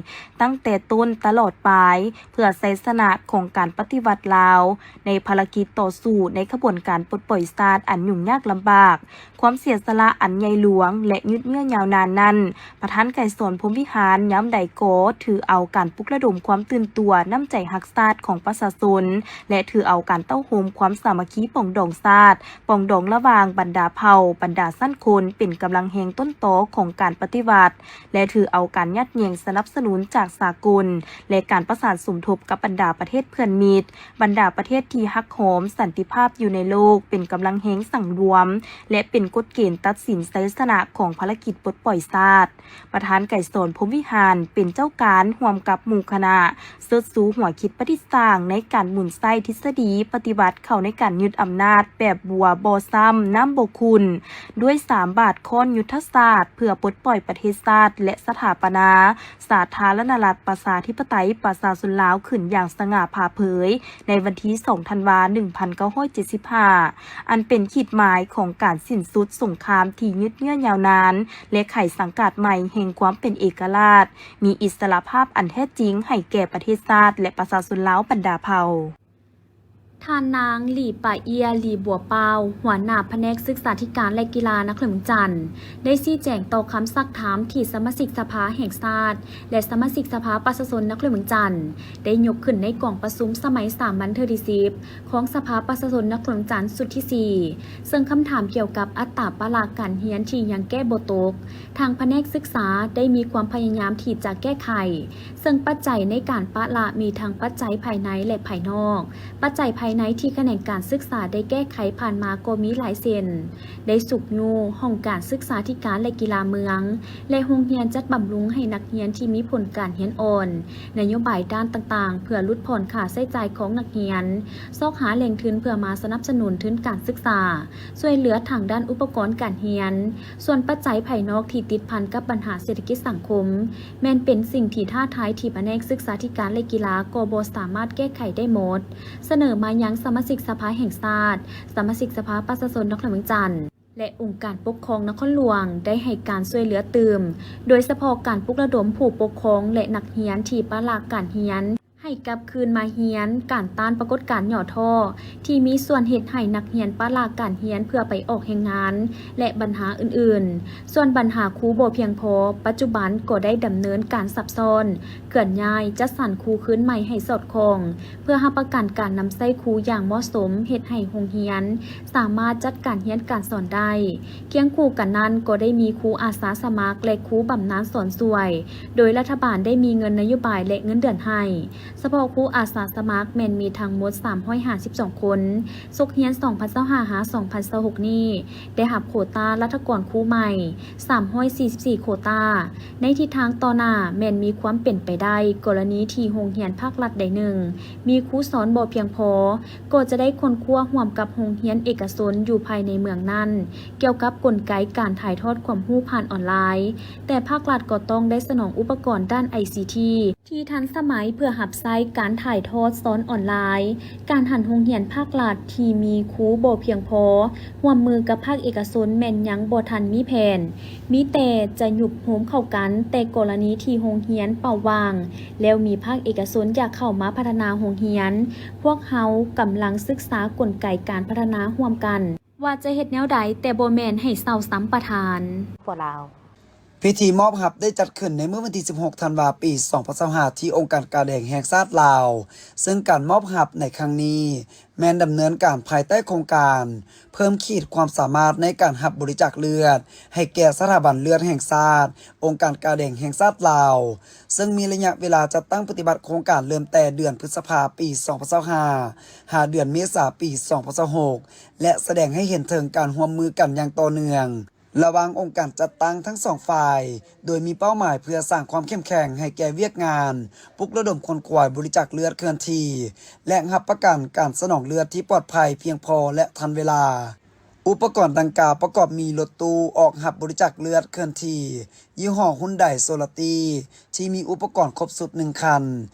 ຕັ້ງແຕ່ຕົ້ນຕະຫຼອດປາຍ, ເພື່ອໄຊຊະນະຂອງການປະຕິວັດລາວ, ໃນພາລະກິດຕໍ່ສູ້ໃນຂະບວນການປົດປ່ອຍຊາດອັນຫຍຸ້ງຍາກລຳບາກ, ຄວາມເສຍສະຫຼະອັນໃຫຍ່ຫຼວງ ແລະ ຍືດເຍື້ອຍາວນານນັ້ນ, ປະທານໄກສອນ ພົມວິຫານ ຍາມໃດກໍຖືເອົາການປຸກລະດົມຄວາມຕື່ນຕົວນ້ຳໃຈຮັກຊາດຂອງປະຊາຊົນ ແລະ ຖືເອົາການເຕົ້າໂຮມຄວາມສາມັກຄີປອງດອງຊາດ, ປອງດອງລະຫວ່າງບັນດາເຜົ່າ, ບັນດາຊັ້ນຄົນ ເປັນກຳລັງແຮງຕົ້ນຕໍຂອງການປະຕິວັດ ແລະ ຖືເອົາການຍາດແຍ່ງສະໜັບສະໜູນຈາກສາກົນ ແລະ ການປະສານສົມທົບກັບບັນດາປະເທດເພື່ອນມິດ, ບັນດາປະເທດທີ່ຮັກຫອມສັນຕິພາບຢູ່ໃນໂລກ ເປັນກຳລັງແຮງສັງລວມ ແລະ ເປັນກົດເກນຕັດສິນໄຊຊະນະຂອງພາລະກິດປົດປ່ອຍຊາດ. ປະທານໄກສອນ ພົມວິຫານ ເປັນເຈົ້າການຮ່ວມກັບໝູ່ຄະນະ ເຊີດຊູຫົວຄິດປະດິດສ້າງໃນການໝູນໃຊ້ທິດສະດີປະຕິວັດເຂົ້າໃນການຍຶດອຳນາດແບບບົວບໍ່ຊ້ຳນ້ຳບໍ່ຂຸ່ນ ດ້ວຍສາມບາດຄ້ອນຍຸດທະສາດ ເພື່ອປົດປ່ອຍປະເທດຊາດ ແລະ ສະຖາປະນາສາທາລະນະລັດປະຊາທິປະໄຕປະຊາຊົນລາວຂຶ້ນຢ່າງສະຫງ່າຜ່າເຜີຍ ໃນວັນທີສອງ ທັນວາ ໜຶ່ງພັນເກົ້າຮ້ອຍເຈັດສິບຫ້າ ອັນເປັນຂີດໝາຍຂອງການສິ້ນສຸດສົງຄາມທີ່ຍືດເຍື້ອຍາວນານ ແລະ ໄຂສັງກາດໃໝ່ແຫ່ງຄວາມເປັນເອກະລາດ, ມີອິດສະຫຼະພາບອັນແທ້ຈິງໃຫ້ແກ່ປະເທດຊາດ ແລະ ປະຊາຊົນລາວບັນດາເຜົ່າ. ທ່ານນາງ ຫຼີ ປາເອຍ ຫຼີ ບົວປາວ ຫົວໜ້າພະແນກສຶກສາທິການ ແລະ ກິລານະຄອນຫຼວງວຽງຈັນ ໄດ້ຊີ້ແຈງຕໍ່ຄຳຊັກຖາມທີ່ສະມາຊິກສະພາແຫ່ງຊາດ ແລະ ສະມາຊິກສະພາປະຊາຊົນນະຄອນຫຼວງວຽງຈັນ ໄດ້ຍົກຂຶ້ນໃນກອງປະຊຸມສະໄໝສາມັນເທື່ອທີສິບ ຂອງສະພາປະຊາຊົນນະຄອນຫຼວງວຽງຈັນຊຸດທີສີ່ ເຊິ່ງຄຳຖາມກ່ຽວກັບອັດຕາປະລະການຮຽນທີ່ຍັງແກ້ບໍ່ຕົກ, ທາງພະແນກສຶກສາໄດ້ມີຄວາມພະຍາຍາມທີ່ຈະແກ້ໄຂ, ເຊິ່ງປັດໄຈໃນການປະລະມີທັງປັດໄຈພາຍໃນ ແລະ ພາຍນອກ. ປັດໄຈພາຍໃນທີ່ຂະແໜງການສຶກສາໄດ້ແກ້ໄຂຜ່ານມາກໍມີຫຼາຍເຊັ່ນ ໄດ້ຊຸກຍູ້ຫ້ອງການສຶກສາທິການ ແລະ ກິລາເມືອງ ແລະ ໂຮງຮຽນຈັດບຳລຸງໃຫ້ນັກຮຽນທີ່ມີຜົນການຮຽນອ່ອນ, ນະໂຍບາຍດ້ານຕ່າງໆ ເພື່ອຫຼຸດຜ່ອນຄ່າໃຊ້ຈ່າຍຂອງນັກຮຽນ, ຊອກຫາແຫຼ່ງທຶນເພື່ອມາສະໜັບສະໜູນທຶນການສຶກສາ, ຊ່ວຍເຫຼືອທາງດ້ານອຸປະກອນການຮຽນ. ສ່ວນປັດໄຈພາຍນອກທີ່ຕິດພັນກັບບັນຫາເສດຖະກິດສັງຄົມ ແມ່ນເປັນສິ່ງທີ່ທ້າທາຍທີ່ພະແນກສຶກສາທິການ ແລະ ກິລາກໍບໍ່ສາມາດແກ້ໄຂໄດ້ໝົດ. ສະເໜີມາຍັງສະມາຊິກສະພາແຫ່ງຊາດ, ສະມາຊິກສະພາປະຊາຊົນນະຄອນຫຼວງວຽງຈັນ ແລະ ອົງການປົກຄອງນະຄອນຫຼວງ ໄດ້ໃຫ້ການຊ່ວຍເຫຼືອຕື່ມ, ໂດຍສະເພາະການປຸກລະດົມຜູ້ປົກຄອງ ແລະ ນັກຮຽນທີ່ປະລະການຮຽນ, ໃຫ້ ໃຫ້ກັບຄືນມາຮຽນ, ການຕ້ານປາກົດການຫຍໍ້ທໍ້ ທີ່ມີສ່ວນເຮັດໃຫ້ນັກຮຽນປະລະການຮຽນເພື່ອໄປອອກແຮງງານ ແລະ ບັນຫາອື່ນໆ. ສ່ວນບັນຫາຄູບໍ່ພຽງພໍ, ປັດຈຸບັນກໍໄດ້ດຳເນີນການສັບຊ້ອນ, ເຄື່ອນຍ້າຍ, ຈັດສັນຄູຄືນໃໝ່ໃຫ້ສອດຄ່ອງ ເພື່ອຮັບປະກັນການນຳໃຊ້ຄູຢ່າງເໝາະສົມ, ເຮັດໃຫ້ໂຮງຮຽນສາມາດຈັດການຮຽນການສອນໄດ້. ຄຽງຄູ່ກັນນັ້ນກໍໄດ້ມີຄູອາສາສະໝັກ ແລະ ຄູບຳນານສອນຊ່ວຍ, ໂດຍລັດຖະບານໄດ້ມີເງິນນະໂຍບາຍ ແລະ ເງິນເດືອນໃຫ້. ສະເພາະຄູອາສາສະໝັກແມ່ນມີທັງໝົດສາມຮ້ອຍຫ້າສິບສອງຄົນ, ສົກຮຽນສອງພັນຊາວຫ້າ ຫາ ສອງພັນຊາວຫົກນີ້ ໄດ້ຮັບໂຄຕາລັດຖະກອນຄູໃໝ່ສາມຮ້ອຍສີ່ສິບສີ່ໂຄຕາ. ໃນທິດທາງຕໍ່ໜ້າແມ່ນມີຄວາມເປັນໄປໄດ້ ກໍລະນີທີ່ໂຮງຮຽນພາກລັດໃດໜຶ່ງມີຄູສອນບໍ່ພຽງພໍ, ກໍຈະໄດ້ຄົ້ນຄວ້າຮ່ວມກັບໂຮງຮຽນເອກະຊົນຢູ່ພາຍໃນເມືອງນັ້ນ ກ່ຽວກັບກົນໄກການຖ່າຍທອດຄວາມຮູ້ຜ່ານອອນລາຍ, ແຕ່ພາກລັດກໍຕ້ອງໄດ້ສະໜອງອຸປະກອນດ້ານໄອຊີທີ ທີ່ທັນສະໄໝເພື່ອຮັບໃຊ້ການຖ່າຍທອດສອນອອນລາຍ. ການຫັນໂຮງຮຽນພາກລັດທີ່ມີຄູບໍ່ພຽງພໍຮ່ວມມືກັບພາກເອກະຊົນແມ່ນຍັງບໍ່ທັນມີແຜນ, ມີແຕ່ຈະຍຸບໂຮມເຂົ້າກັນ, ແຕ່ກໍລະນີທີ່ໂຮງຮຽນເປົ່າວ່າງ ແລ້ວມີພາກເອກະຊົນຢາກເຂົ້າມາພັດທະນາໂຮງຮຽນ, ພວກເຮົາກຳລັງສຶກສາກົນໄກການພັດທະນາຮ່ວມກັນ ວ່າຈະເຮັດແນວໃດ, ແຕ່ບໍ່ແມ່ນໃຫ້ເຊົ່າສຳປະທານ. ພວກລາວ ພິທີມອບຮັບໄດ້ຈັດຂຶ້ນໃນມື້ວັນທີສິບຫົກ ທັນວາ ປີສອງພັນຊາວຫ້າ ທີ່ອົງການກາແດງແຫ່ງຊາດລາວ, ເຊິ່ງການມອບຮັບໃນຄັ້ງນີ້ ແມ່ນດຳເນີນການພາຍໃຕ້ໂຄງການ ເພີ່ມຂີດຄວາມສາມາດໃນການຮັບບໍລິຈາກເລືອດໃຫ້ແກ່ສະຖາບັນເລືອດແຫ່ງຊາດ, ອົງການກາແດງແຫ່ງຊາດລາວ, ເຊິ່ງມີໄລຍະເວລາຈັດຕັ້ງປະຕິບັດໂຄງການເລີ່ມແຕ່ເດືອນພຶດສະພາ ປີສອງພັນຊາວຫ້າ ຫາເດືອນເມສາ ປີສອງພັນຊາວຫົກ ແລະ ສະແດງໃຫ້ເຫັນເຖິງການຮ່ວມມືກັນຢ່າງຕໍ່ເນື່ອງ ລະຫວ່າງອົງການຈັດຕັ້ງທັງສອງຝ່າຍ, ໂດຍມີເປົ້າໝາຍເພື່ອສ້າງຄວາມເຂັ້ມແຂງໃຫ້ແກ່ວຽກງານປຸກລະດົມຂົນຂວາຍບໍລິຈາກເລືອດເຄື່ອນທີ່ ແລະ ຮັບປະກັນການສະໜອງເລືອດທີ່ປອດໄພ, ພຽງພໍ ແລະ ທັນເວລາ. ອຸປະກອນດັ່ງກ່າວປະກອບມີລົດຕູ້ອອກຮັບບໍລິຈາກເລືອດເຄື່ອນທີ່ ຍີ່ຫໍ້ຮຸນໄດໂຊລາຕີ ທີ່ມີອຸປະກອນຄົບຊຸດໜຶ່ງຄັນ,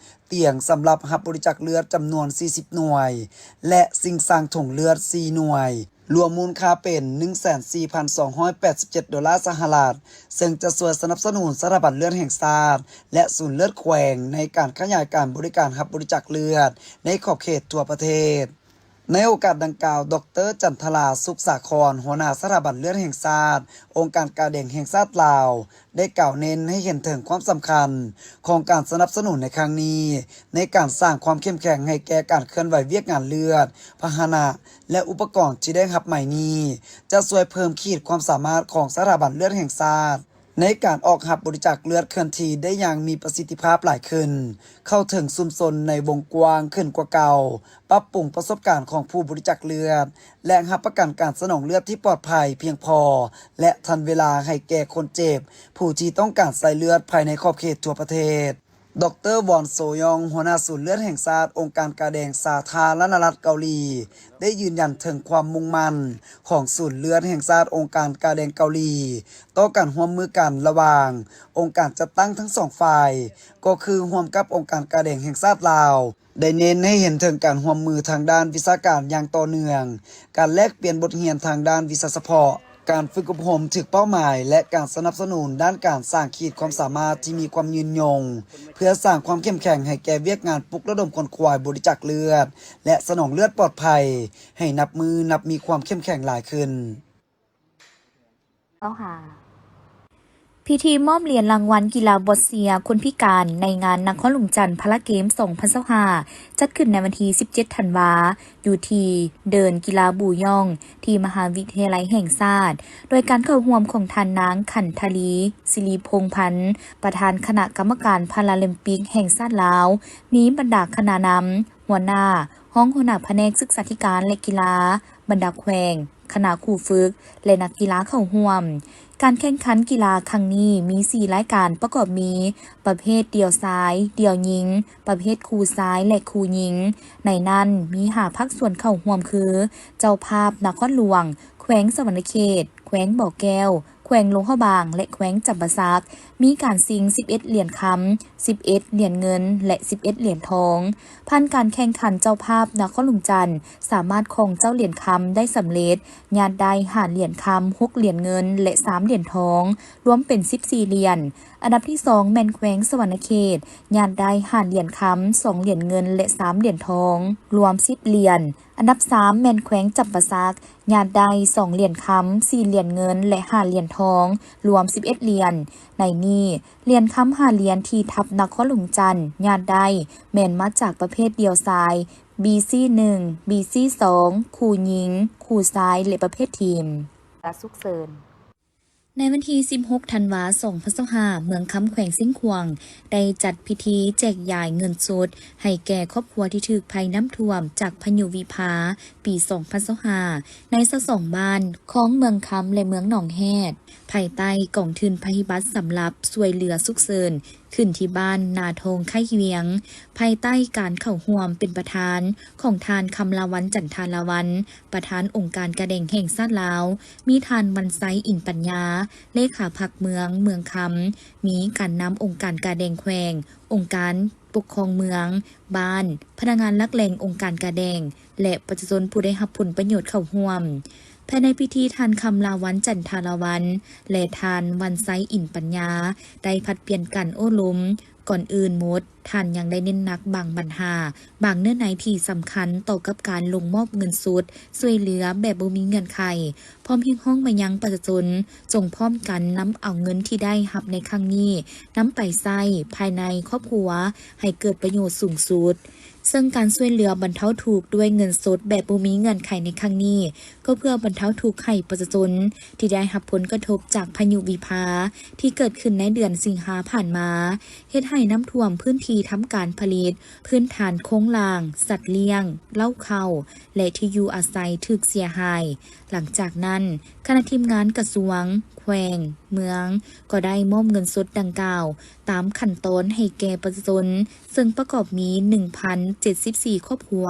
ຕຽງສຳລັບຮັບບໍລິຈາກເລືອດຈຳນວນສີ່ສິບໜ່ວຍ ແລະ ຊິງຊັງຖົງເລືອດສີ່ໜ່ວຍ. ລວມມູນຄ່າເປັນໜຶ່ງແສນສີ່ພັນສອງຮ້ອຍແປດສິບເຈັດໂດລາສະຫະລັດ, ເຊິ່ງຈະຊ່ວຍສະໜັບສະໜູນສະຖາບັນເລືອດແຫ່ງຊາດ ແລະ ສູນເລືອດແຂວງໃນການຂະຫຍາຍການບໍລິການຮັບບໍລິຈາກເລືອດໃນຂອບເຂດທົ່ວປະເທດ. ໃນໂອກາດດັ່ງກ່າວ, ດອກເຕີ ຈັນທະລາ ສຸກສາຄອນ ຫົວໜ້າສະຖາບັນເລືອດແຫ່ງຊາດ, ອົງການກາແດງແຫ່ງຊາດລາວ ໄດ້ກ່າວເນັ້ນໃຫ້ເຫັນເຖິງຄວາມສຳຄັນຂອງການສະໜັບສະໜູນໃນຄັ້ງນີ້ ໃນການສ້າງຄວາມເຂັ້ມແຂງໃຫ້ແກ່ການເຄື່ອນໄຫວວຽກງານເລືອດ, ພາຫະນະ ແລະ ອຸປະກອນທີ່ໄດ້ຮັບໃໝ່ນີ້ ຈະຊ່ວຍເພີ່ມຂີດຄວາມສາມາດຂອງສະຖາບັນເລືອດແຫ່ງຊາດ ໃນການອອກຮັບບໍລິຈາກເລືອດເຄື່ອນທີ່ໄດ້ຢ່າງມີປະສິດທິພາບຫຼາຍຂຶ້ນ, ເຂົ້າເຖິງຊຸມຊົນໃນວົງກວ້າງຂຶ້ນກວ່າເກົ່າ, ປັບປຸງປະສົບການຂອງຜູ້ບໍລິຈາກເລືອດ ແລະ ຮັບປະກັນການສະໜອງເລືອດທີ່ປອດໄພ, ພຽງພໍ ແລະ ທັນເວລາໃຫ້ແກ່ຄົນເຈັບ, ຜູ້ທີ່ຕ້ອງການສາຍເລືອດພາຍໃນຂອບເຂດທົ່ວປະເທດ. ດອກເຕີ ວອນ ໂຊຢອງ ຫົວໜ້າສູນເລືອດແຫ່ງຊາດ ອົງການກາແດງສາທາລະນະລັດເກົາຫຼີ ໄດ້ຢືນຢັນເຖິງຄວາມມຸ່ງໝັ້ນຂອງສູນເລືອດແຫ່ງຊາດ ອົງການກາແດງເກົາຫຼີ ຕໍ່ການຮ່ວມມືກັນລະຫວ່າງອົງການຈັດຕັ້ງທັງສອງຝ່າຍ, ກໍຄືຮ່ວມກັບອົງການກາແດງແຫ່ງຊາດລາວ ໄດ້ເນັ້ນໃຫ້ເຫັນເຖິງການຮ່ວມມືທາງດ້ານວິຊາການຢ່າງຕໍ່ເນື່ອງ, ການແລກປ່ຽນບົດຮຽນທາງດ້ານວິຊາສະເພາະ, ການຝຶກອົບຮົມຖືກເປົ້າໝາຍ ແລະ ການສະໜັບສະໜູນດ້ານການສ້າງຂີດຄວາມສາມາດທີ່ມີຄວາມຍືນຍົງ, ເພື່ອສ້າງຄວາມເຂັ້ມແຂງໃຫ້ແກ່ວຽກງານປຸກລະດົມຂົນຂວາຍບໍລິຈາກເລືອດ ແລະ ສະໜອງເລືອດປອດໄພ ໃຫ້ນັບມື້ນັບມີຄວາມເຂັ້ມແຂງຫຼາຍຂຶ້ນ. ເຈົ້າຄ່ະ. ພິທີມອບຫຼຽນລາງວັນກິລາບອດເຊຍຄົນພິການໃນງານນະຄອນຫຼວງຈັນພາລາເກມສອງພັນຊາວຫ້າ ຈັດຂຶ້ນໃນວັນທີສິບເຈັດ ທັນວາ ຢູ່ທີ່ເດີ່ນກິລາບູຢອງ ທີ່ມະຫາວິທະຍາໄລແຫ່ງຊາດ ໂດຍການເຂົ້າຮ່ວມຂອງທ່ານນາງ ຂັນທະລີ ສິລິພົງພັນ ປະທານຄະນະກຳມະການພາລາລິມປິກແຫ່ງຊາດລາວ, ມີບັນດາຄະນະນຳ, ຫົວໜ້າ, ຮອງຫົວໜ້າພະແນກສຶກສາທິການ ແລະ ກິລາ, ບັນດາແຂວງ, ຄະນະຄູຝຶກ ແລະ ນັກກິລາເຂົ້າຮ່ວມ. ການແຂ່ງຂັນກິລາຄັ້ງນີ້ມີສີ່ລາຍການປະກອບມີ ປະເພດດ່ຽວຊາຍ, ດ່ຽວຍິງ, ປະເພດຄູ່ຊາຍ ແລະ ຄູ່ຍິງ. ໃນນັ້ນມີຫ້າພາກສ່ວນເຂົ້າຮ່ວມຄື ເຈົ້າພາບນະຄອນຫຼວງ, ແຂວງສະຫວັນນະເຂດ, ແຂວງບໍ່ແກ້ວ, ແຂວງຫຼວງພະບາງ ແລະ ແຂວງຈຳປາສັກ ມີການຊິງສິບເອັດຫຼຽນຄຳ, ສິບເອັດຫຼຽນເງິນ ແລະ ສິບເອັດຫຼຽນທອງ. ຜ່ານການແຂ່ງຂັນ, ເຈົ້າພາບນະຄອນຫຼວງຈັນສາມາດຄອງເຈົ້າຫຼຽນຄຳໄດ້ສຳເລັດ, ຍາດໄດ້ຫ້າຫຼຽນຄຳ, ຫົກຫຼຽນເງິນ ແລະ ສາມຫຼຽນທອງ, ລວມເປັນສິບສີ່ຫຼຽນ. ອັນດັບທີສອງແມ່ນແຂວງສະຫວັນນະເຂດ, ຍາດໄດ້ຫ້າຫຼຽນຄຳ, ສອງຫຼຽນເງິນ ແລະ ສາມຫຼຽນທອງ, ລວມສິບຫຼຽນ. ອັນດັບສາມແມ່ນແຂວງຈຳປາສັກ, ຍາດໄດ້ສອງຫຼຽນຄຳ, ສີ່ຫຼຽນເງິນ ແລະ ຫ້າຫຼຽນທອງ, ລວມສິບເອັດຫຼຽນ. ໃນນີ້, ຫຼຽນຄຳຫ້າຫຼຽນທີ່ທັບນະຄອນຫຼວງຈັນຍາດໄດ້ ແມ່ນມາຈາກປະເພດດ່ຽວຊາຍ ບີຊີໜຶ່ງ, ບີຊີສອງ, ຄູ່ຍິງ, ຄູ່ຊາຍ ແລະ ປະເພດທີມ. ສຸກເສີນ. ໃນວັນທີສິບຫົກ ທັນວາ ສອງພັນຊາວຫ້າ ເມືອງຄຳ ແຂວງຊຽງຂວາງ ໄດ້ຈັດພິທີແຈກຢາຍເງິນສົດໃຫ້ແກ່ຄອບຄົວທີ່ຖືກໄພນ້ຳຖ້ວມຈາກພາຍຸວິພາ ປີສອງພັນຊາວຫ້າ ໃນຊາວສອງບ້ານຂອງເມືອງຄຳ ແລະ ເມືອງໜອງແຮດ ພາຍໃຕ້ກອງທຶນໄພພິບັດສຳລັບຊ່ວຍເຫຼືອສຸກເສີນ ຂຶ້ນທີ່ບ້ານນາທອງ ໄຄວຽງ ພາຍໃຕ້ການເຂົ້າຮ່ວມເປັນປະທານຂອງທ່ານ ຄຳລາວັນ ຈັນທາລາວັນ ປະທານອົງການກາແດງແຫ່ງຊາດລາວ, ມີທ່ານ ວັນໄຊ ອິນປັນຍາ ເລຂາພັກເມືອງ ເມືອງຄຳ, ມີການນຳອົງການກາແດງແຂວງ, ອົງການປົກຄອງເມືອງ, ບ້ານ, ພະນັກງານຫຼັກແຫຼ່ງອົງການກາແດງ ແລະ ປະຊາຊົນຜູ້ໄດ້ຮັບຜົນປະໂຫຍດເຂົ້າຮ່ວມ. ພາຍໃນພິທີ, ທ່ານ ຄຳລາວັນ ຈັນທາລາວັນ ແລະ ທ່ານ ວັນໄຊ ອິນປັນຍາ ໄດ້ຜັດປ່ຽນກັນໂອ້ລົມ. ກ່ອນອື່ນໝົດ, ທ່ານຍັງໄດ້ເນັ້ນໜັກບາງບັນຫາ, ບາງເນື້ອໃນທີ່ສຳຄັນຕໍ່ກັບການລົງມອບເງິນສົດຊ່ວຍເຫຼືອແບບບໍ່ມີເງື່ອນໄຂ, ພ້ອມຮຽກຮ້ອງມາຍັງປະຊາຊົນ ຈົ່ງພ້ອມກັນນຳເອົາເງິນທີ່ໄດ້ຮັບໃນຄັ້ງນີ້ ນຳໄປໃຊ້ພາຍໃນຄອບຄົວໃຫ້ເກີດປະໂຫຍດສູງສຸດ. ເຊິ່ງການຊ່ວຍເຫຼືອບັນເທົາທຸກດ້ວຍເງິນສົດແບບບໍ່ມີເງື່ອນໄຂໃນຄັ້ງນີ້ ກໍເພື່ອບັນເທົາທຸກໃຫ້ປະຊາຊົນທີ່ໄດ້ຮັບຜົນກະທົບຈາກພາຍຸວິພາທີ່ເກີດຂຶ້ນໃນເດືອນສິງຫາຜ່ານມາ, ເຮັດໃຫ້ນ້ຳຖ້ວມພື້ນທີ່ທຳການຜະລິດ, ພື້ນຖານໂຄງລ່າງ, ສັດລ້ຽງ, ເລົ້າເຂົ້າ ແລະ ທີ່ຢູ່ອາໄສຖືກເສຍຫາຍ. ຫຼັງຈາກນັ້ນ, ຄະນະທີມງານກະຊວງ, ແຂວງ, ເມືອງ ກໍໄດ້ມອບເງິນສົດດັ່ງກ່າວຕາມຂັ້ນຕອນໃຫ້ແກ່ປະຊາຊົນ, ເຊິ່ງປະກອບມີ ໜຶ່ງພັນເຈັດສິບສີ່ຄອບຄົວ,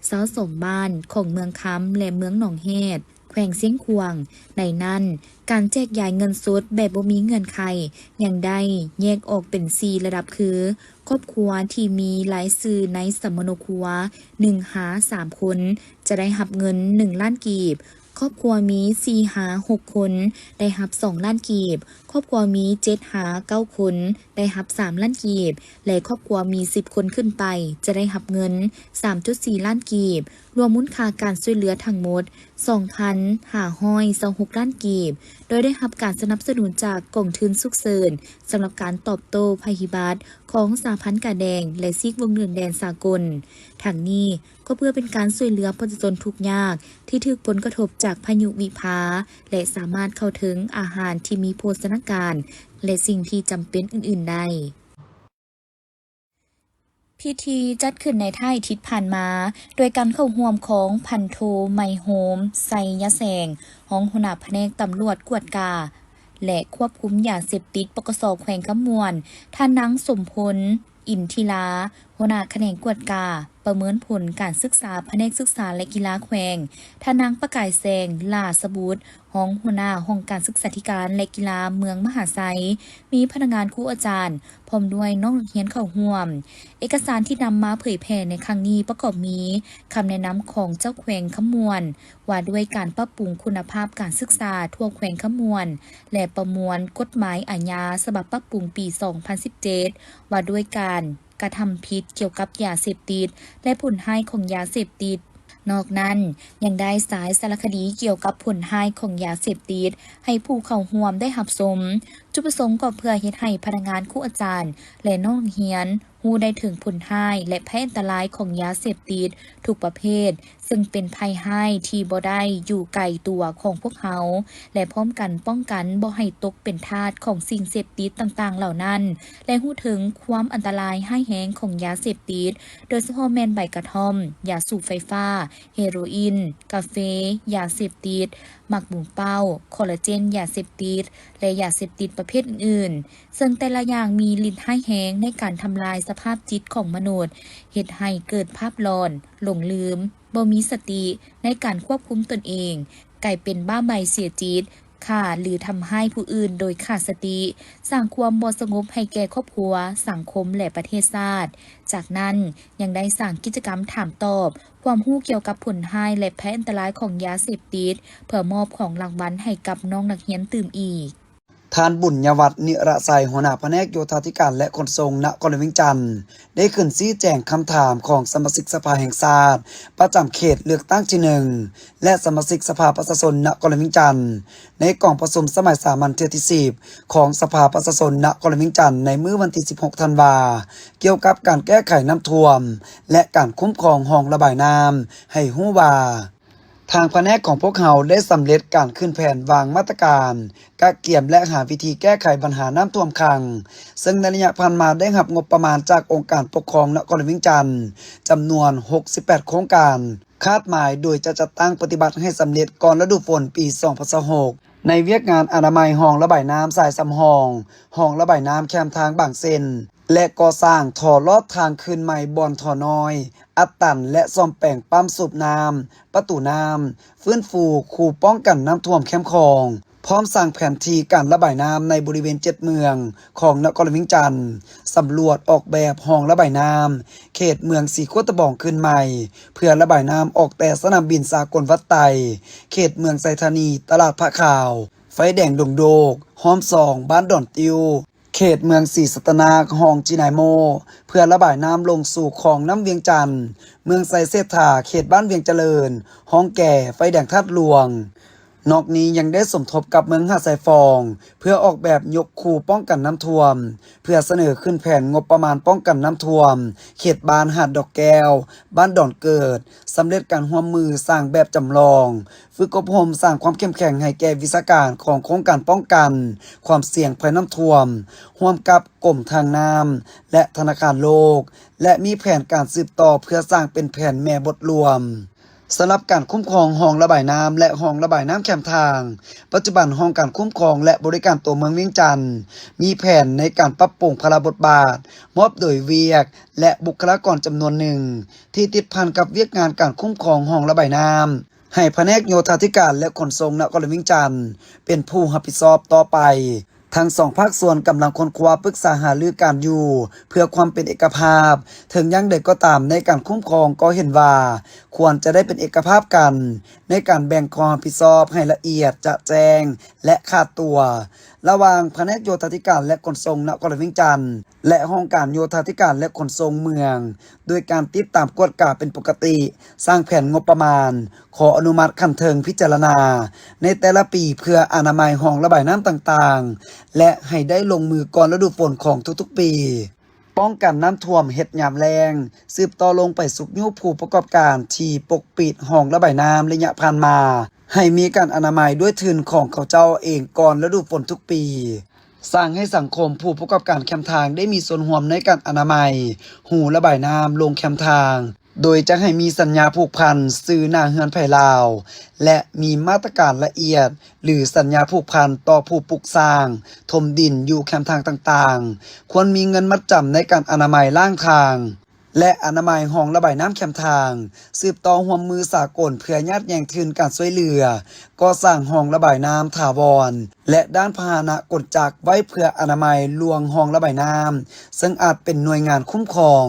ຊາວສອງບ້ານຂອງເມືອງຄຳ ແລະ ເມືອງໜອງແຮດ ແຂວງຊຽງຂວາງ. ໃນນັ້ນ, ການແຈກຢາຍເງິນສົດແບບບໍ່ມີເງື່ອນໄຂ ຍັງໄດ້ແຍກອອກເປັນສີ່ລະດັບຄື, ຄອບຄົວທີ່ມີລາຍຊື່ໃນສຳມະໂນຄົວ ໜຶ່ງຫາສາມຄົນ ຈະໄດ້ຮັບເງິນ ໜຶ່ງລ້ານກີບ, ຄອບຄົວມີສີ່ຫາຫົກຄົນ ໄດ້ຮັບ ສອງລ້ານກີບ, ຄອບຄົວມີເຈັດຫາເກົ້າຄົນ ໄດ້ຮັບ ສາມລ້ານກີບ ແລະ ຄອບຄົວມີສິບຄົນຂຶ້ນໄປ ຈະໄດ້ຮັບເງິນ ສາມຈຸດສີ່ລ້ານກີບ. ລວມມູນຄ່າການຊ່ວຍເຫຼືອທັງໝົດ ສອງພັນຫ້າຮ້ອຍຊາວຫົກລ້ານກີບ ໂດຍໄດ້ຮັບການສະໜັບສະໜູນຈາກກອງທຶນສຸກເສີນສຳລັບການຕອບໂຕ້ໄພພິບັດຂອງສະຫະພັນກາແດງ ແລະ ຊີກວົງເດືອນແດນສາກົນ. ທັງນີ້ກໍເພື່ອເປັນການຊ່ວຍເຫຼືອປະຊາຊົນທຸກຍາກທີ່ຖືກຜົນກະທົບຈາກພາຍຸວິພາ ແລະ ສາມາດເຂົ້າເຖິງອາຫານທີ່ມີໂພຊະນາການ ແລະ ສິ່ງທີ່ຈຳເປັນອື່ນໆໄດ້. ພິທີຈັດຂຶ້ນໃນທ້າຍທິດຜ່ານມາ ໂດຍການເຂົ້າຮ່ວມຂອງພັນໂທ ໄມໂຮມ ໄຊຍະແສງ ຮອງຫົວໜ້າພະແນກຕຳຫຼວດກວດກາ ແລະ ຄວບຄຸມຢາເສບຕິດ ປກສ ແຂວງຄຳມ່ວນ, ທ່ານນາງ ສົມພົນ ອິນທິລາ ຫົວໜ້າຂະແໜງກວດກາ ປະເມີນຜົນການສຶກສາ ພະແນກສຶກສາ ແລະ ກິລາແຂວງ, ທ່ານນາງ ປະກາຍແສງ ຫຼ້າສະບຸດ ຮອງຫົວໜ້າຫ້ອງການສຶກສາທິການ ແລະ ກິລາເມືອງມະຫາໄຊ, ມີພະນັກງານ, ຄູອາຈານ ພ້ອມດ້ວຍນ້ອງນັກຮຽນເຂົ້າຮ່ວມ. ເອກະສານທີ່ນຳມາເຜີຍແຜ່ໃນຄັ້ງນີ້ປະກອບມີ ຄຳແນະນຳຂອງເຈົ້າແຂວງຄຳມ່ວນ ວ່າດ້ວຍການປັບປຸງຄຸນນະພາບການສຶກສາທົ່ວແຂວງຄຳມ່ວນ ແລະ ປະມວນກົດໝາຍອາຍາສະບັບປັບປຸງປີສອງພັນສິບເຈັດ ວ່າດ້ວຍການກະທຳຜິດກ່ຽວກັບຢາເສບຕິດ ແລະ ຜົນຮ້າຍຂອງຢາເສບຕິດ. ນອກນັ້ນ, ຍັງໄດ້ສາຍສາລະຄະດີກ່ຽວກັບຜົນຮ້າຍຂອງຢາເສບຕິດໃຫ້ຜູ້ເຂົ້າຮ່ວມໄດ້ຮັບຊົມ. ຈຸດປະສົງກໍເພື່ອເຮັດໃຫ້ພະນັກງານ, ຄູອາຈານ ແລະ ນ້ອງນັກຮຽນ ຮູ້ໄດ້ເຖິງຜົນຮ້າຍ ແລະ ໄພອັນຕະລາຍຂອງຢາເສບຕິດທຸກປະເພດ, ເຊິ່ງເປັນໄພຮ້າຍທີ່ບໍ່ໄດ້ຢູ່ໄກຕົວຂອງພວກເຮົາ ແລະ ພ້ອມກັນປ້ອງກັນບໍ່ໃຫ້ຕົກເປັນທາດຂອງສິ່ງເສບຕິດຕ່າງໆເຫຼົ່ານັ້ນ ແລະ ຮູ້ເຖິງຄວາມອັນຕະລາຍຮ້າຍແຮງຂອງຢາເສບຕິດ, ໂດຍສະເພາະແມ່ນໃບກະທ່ອມ, ຢາສູບໄຟຟ້າ, ເຮໂຣອິນ, ກາເຟ, ຢາເສບຕິດ, ໝາກບຸງເປົ້າ, ຄໍລາເຈນ, ຢາເສບຕິດ ແລະ ຢາເສບຕິດປະເພດອື່ນໆ, ເຊິ່ງແຕ່ລະຢ່າງມີລິດຮ້າຍແຮງໃນການທຳລາຍສະພາບຈິດຂອງມະນຸດ, ເຮັດໃຫ້ເກີດພາບຫຼອນ, ຫຼົງລືມ, ບໍ່ມີສະຕິໃນການຄວບຄຸມຕົນເອງ, ກາຍເປັນບ້າໃບເສຍຈິດ, ຂ້າ ຫຼື ທຳຮ້າຍຜູ້ອື່ນໂດຍຂາດສະຕິ, ສ້າງຄວາມບໍ່ສະຫງົບໃຫ້ແກ່ຄອບຄົວ, ສັງຄົມ ແລະ ປະເທດຊາດ. ຈາກນັ້ນ ຍັງໄດ້ສ້າງກິດຈະກຳຖາມຕອບ, ຄວາມຮູ້ກ່ຽວກັບຜົນຮ້າຍ ແລະ ໄພອັນຕະລາຍຂອງຢາເສບຕິດ ເພື່ອມອບຂອງລາງວັນໃຫ້ກັບນ້ອງນັກຮຽນຕື່ມອີກ. ທ່ານ ບຸນຍະວັດ ນິລະໄຊ, ຫົວໜ້າພະແນກໂຍທາທິການ ແລະ ຂົນສົ່ງ ນະຄອນຫຼວງວຽງຈັນ ໄດ້ຂຶ້ນຊີ້ແຈງຄຳຖາມຂອງສະມາຊິກສະພາແຫ່ງຊາດ ປະຈຳເຂດເລືອກຕັ້ງທີໜຶ່ງ ແລະ ສະມາຊິກສະພາປະຊາຊົນນະຄອນຫຼວງວຽງຈັນ ໃນກອງປະຊຸມສະໄໝສາມັນເທື່ອທີສິບ ຂອງສະພາປະຊາຊົນນະຄອນຫຼວງວຽງຈັນ ໃນມື້ວັນທີສິບຫົກ ທັນວາ ກ່ຽວກັບການແກ້ໄຂນ້ຳຖ້ວມ ແລະ ການຄຸ້ມຄອງຮ່ອງລະບາຍນ້ຳ ໃຫ້ຮູ້ວ່າ ທາງພະແນກຂອງພວກເຮົາໄດ້ສຳເລັດການຂຶ້ນແຜນວາງມາດຕະການ ກະກຽມ ແລະ ຫາວິທີແກ້ໄຂບັນຫານ້ຳຖ້ວມຂັງ, ເຊິ່ງໃນໄລຍະຜ່ານມາໄດ້ຮັບງົບປະມານຈາກອົງການປົກຄອງນະຄອນຫຼວງວຽງຈັນ ຈຳນວນຫົກສິບແປດໂຄງການ ຄາດໝາຍໂດຍຈະຈັດຕັ້ງປະຕິບັດໃຫ້ສຳເລັດກ່ອນລະດູຝົນປີສອງພັນຊາວຫົກ ໃນວຽກງານອະນາໄມຮ່ອງລະບາຍນ້ຳສາຍສຳຮອງ, ຮ່ອງລະບາຍນ້ຳແຄມທາງບາງເສັ້ນ ແລະ ກໍ່ສ້າງທໍ່ລອດທາງຄືນໃໝ່ບ່ອນທໍ່ນ້ອຍອັດຕັນ ແລະ ສ້ອມແປງປ້ຳສູບນ້ຳ, ປະຕູນ້ຳ, ຟື້ນຟູຄູປ້ອງກັນນ້ຳຖ້ວມແຄມຂອງ, ພ້ອມສ້າງແຜນທີ່ການລະບາຍນ້ຳໃນບໍລິເວນເຈັດເມືອງຂອງນະຄອນຫຼວງວຽງຈັນ, ສຳຫຼວດອອກແບບຮ່ອງລະບາຍນ້ຳເຂດເມືອງສີໂຄດຕະບອງຄືນໃໝ່ ເພື່ອລະບາຍນ້ຳອອກແຕ່ສະໜາມບິນສາກົນວັດໄຕ, ເຂດເມືອງໄຊທານີ, ຕະຫຼາດພະຂາວ, ໄຟແດງດົງໂດກ, ຮ່ອມຊອງ, ບ້ານດອນຕິ້ວ, ເຂດເມືອງສີສັດຕະນາກ, ຮ່ອງຈີນາຍໂມ ເພື່ອລະບາຍນ້ຳລົງສູ່ຄອງນ້ຳວຽງຈັນ, ເມືອງໄຊເສດຖາ, ເຂດບ້ານວຽງຈະເລີນ, ຮ່ອງແກ່, ໄຟແດງທາດຫຼວງ. ນອກນີ້ຍັງໄດ້ສົມທົບກັບເມືອງຫາດຊາຍຟອງ ເພື່ອອອກແບບຍົກຄູປ້ອງກັນນ້ຳຖ້ວມ, ເພື່ອສະເໜີຂຶ້ນແຜນງົບປະມານປ້ອງກັນນ້ຳຖ້ວມ ເຂດບ້ານຫາດດອກແກ້ວ, ບ້ານດອນເກີດ, ສຳເລັດການຮ່ວມມືສ້າງແບບຈຳລອງ, ຝຶກອົບຮົມສ້າງຄວາມເຂັ້ມແຂງໃຫ້ແກ່ວິຊາການຂອງໂຄງການປ້ອງກັນຄວາມສ່ຽງໄພນ້ຳຖ້ວມ ຮ່ວມກັບກົມທາງນ້ຳ ແລະ ທະນາຄານໂລກ ແລະ ມີແຜນການສືບຕໍ່ເພື່ອສ້າງເປັນແຜນແມ່ບົດລວມ. ສຳລັບການຄຸ້ມຄອງຮ່ອງລະບາຍນ້ຳ ແລະ ຮ່ອງລະບາຍນ້ຳແຄມທາງ, ປັດຈຸບັນຫ້ອງການຄຸ້ມຄອງ ແລະ ບໍລິການຕົວເມືອງວຽງຈັນ ມີແຜນໃນການປັບປຸງພາລະບົດບາດ ມອບໂດຍວຽກ ແລະ ບຸກຄະລາກອນຈຳນວນໜຶ່ງ ທີ່ຕິດພັນກັບວຽກງານການຄຸ້ມຄອງຮ່ອງລະບາຍນ້ຳ ໃຫ້ພະແນກໂຍທາທິການ ແລະ ຂົນສົ່ງນະຄອນຫຼວງວຽງຈັນ ເປັນຜູ້ຮັບຜິດຊອບຕໍ່ໄປ. ທັງສອງພາກສ່ວນກຳລັງຄົ້ນຄວ້າປຶກສາຫາລືກັນຢູ່ ເພື່ອຄວາມເປັນເອກະພາບ. ເຖິງຢ່າງໃດກໍຕາມ, ໃນການຄຸ້ມຄອງກໍເຫັນວ່າ ຄວນຈະໄດ້ເປັນເອກະພາບກັນ ໃນການແບ່ງຄວາມຮັບຜິດຊອບໃຫ້ລະອຽດຈະແຈ້ງ ແລະ ຂາດຕົວ ລະຫວ່າງພະແນກໂຍທາທິການ ແລະ ຂົນສົ່ງນະຄອນຫຼວງວຽງຈັນ ແລະ ຫ້ອງການໂຍທາທິການ ແລະ ຂົນສົ່ງເມືອງ ໂດຍການຕິດຕາມກວດກາເປັນປົກກະຕິ, ສ້າງແຜນງົບປະມານ, ຂໍອະນຸມັດຂັ້ນເທິງພິຈາລະນາໃນແຕ່ລະປີ ເພື່ອອະນາໄມຮ່ອງລະບາຍນ້ຳຕ່າງໆ ແລະ ໃຫ້ໄດ້ລົງມືກ່ອນລະດູຝົນຂອງທຸກໆປີ. ປ້ອງກັນນ້ຳຖ້ວມເຮັດຍາມແລ້ງ, ສືບຕໍ່ລົງໄປຊຸກຍູ້ຜູ້ປະກອບການທີ່ປົກປິດຮ່ອງລະບາຍນ້ຳໄລຍະຜ່ານມາ ໃຫ້ມີການອະນາໄມດ້ວຍທຶນຂອງເຂົາເຈົ້າເອງກ່ອນລະດູຝົນທຸກປີ. ສ້າງໃຫ້ສັງຄົມຜູ້ປະກອບການແຄມທາງໄດ້ມີສ່ວນຮ່ວມໃນການອະນາໄມຮູລະບາຍນ້ຳລົງແຄມທາງ, ໂດຍຈະໃຫ້ມີສັນຍາຜູກພັນຊື່ໜ້າເຮືອນໃຜລາວ ແລະ ມີມາດຕະການລະອຽດ ຫຼື ສັນຍາຜູກພັນຕໍ່ຜູ້ປຸກສ້າງ, ຖົມດິນຢູ່ແຄມທາງຕ່າງໆ, ຄວນມີເງິນມັດຈຳໃນການອະນາໄມລ້າງທາງ ແລະ ອະນາໄມຮ່ອງລະບາຍນ້ຳແຄມທາງ, ສືບຕໍ່ຮ່ວມມືສາກົນເພື່ອຍາດແຍ່ງທຶນການຊ່ວຍເຫຼືອກໍ່ສ້າງຮ່ອງລະບາຍນ້ຳຖາວອນ ແລະ ດ້ານພາຫະນະກົນຈັກໄວ້ເພື່ອອະນາໄມລວງຮ່ອງລະບາຍນ້ຳ ເຊິ່ງອາດເປັນໜ່ວຍງານຄຸ້ມຄອງ.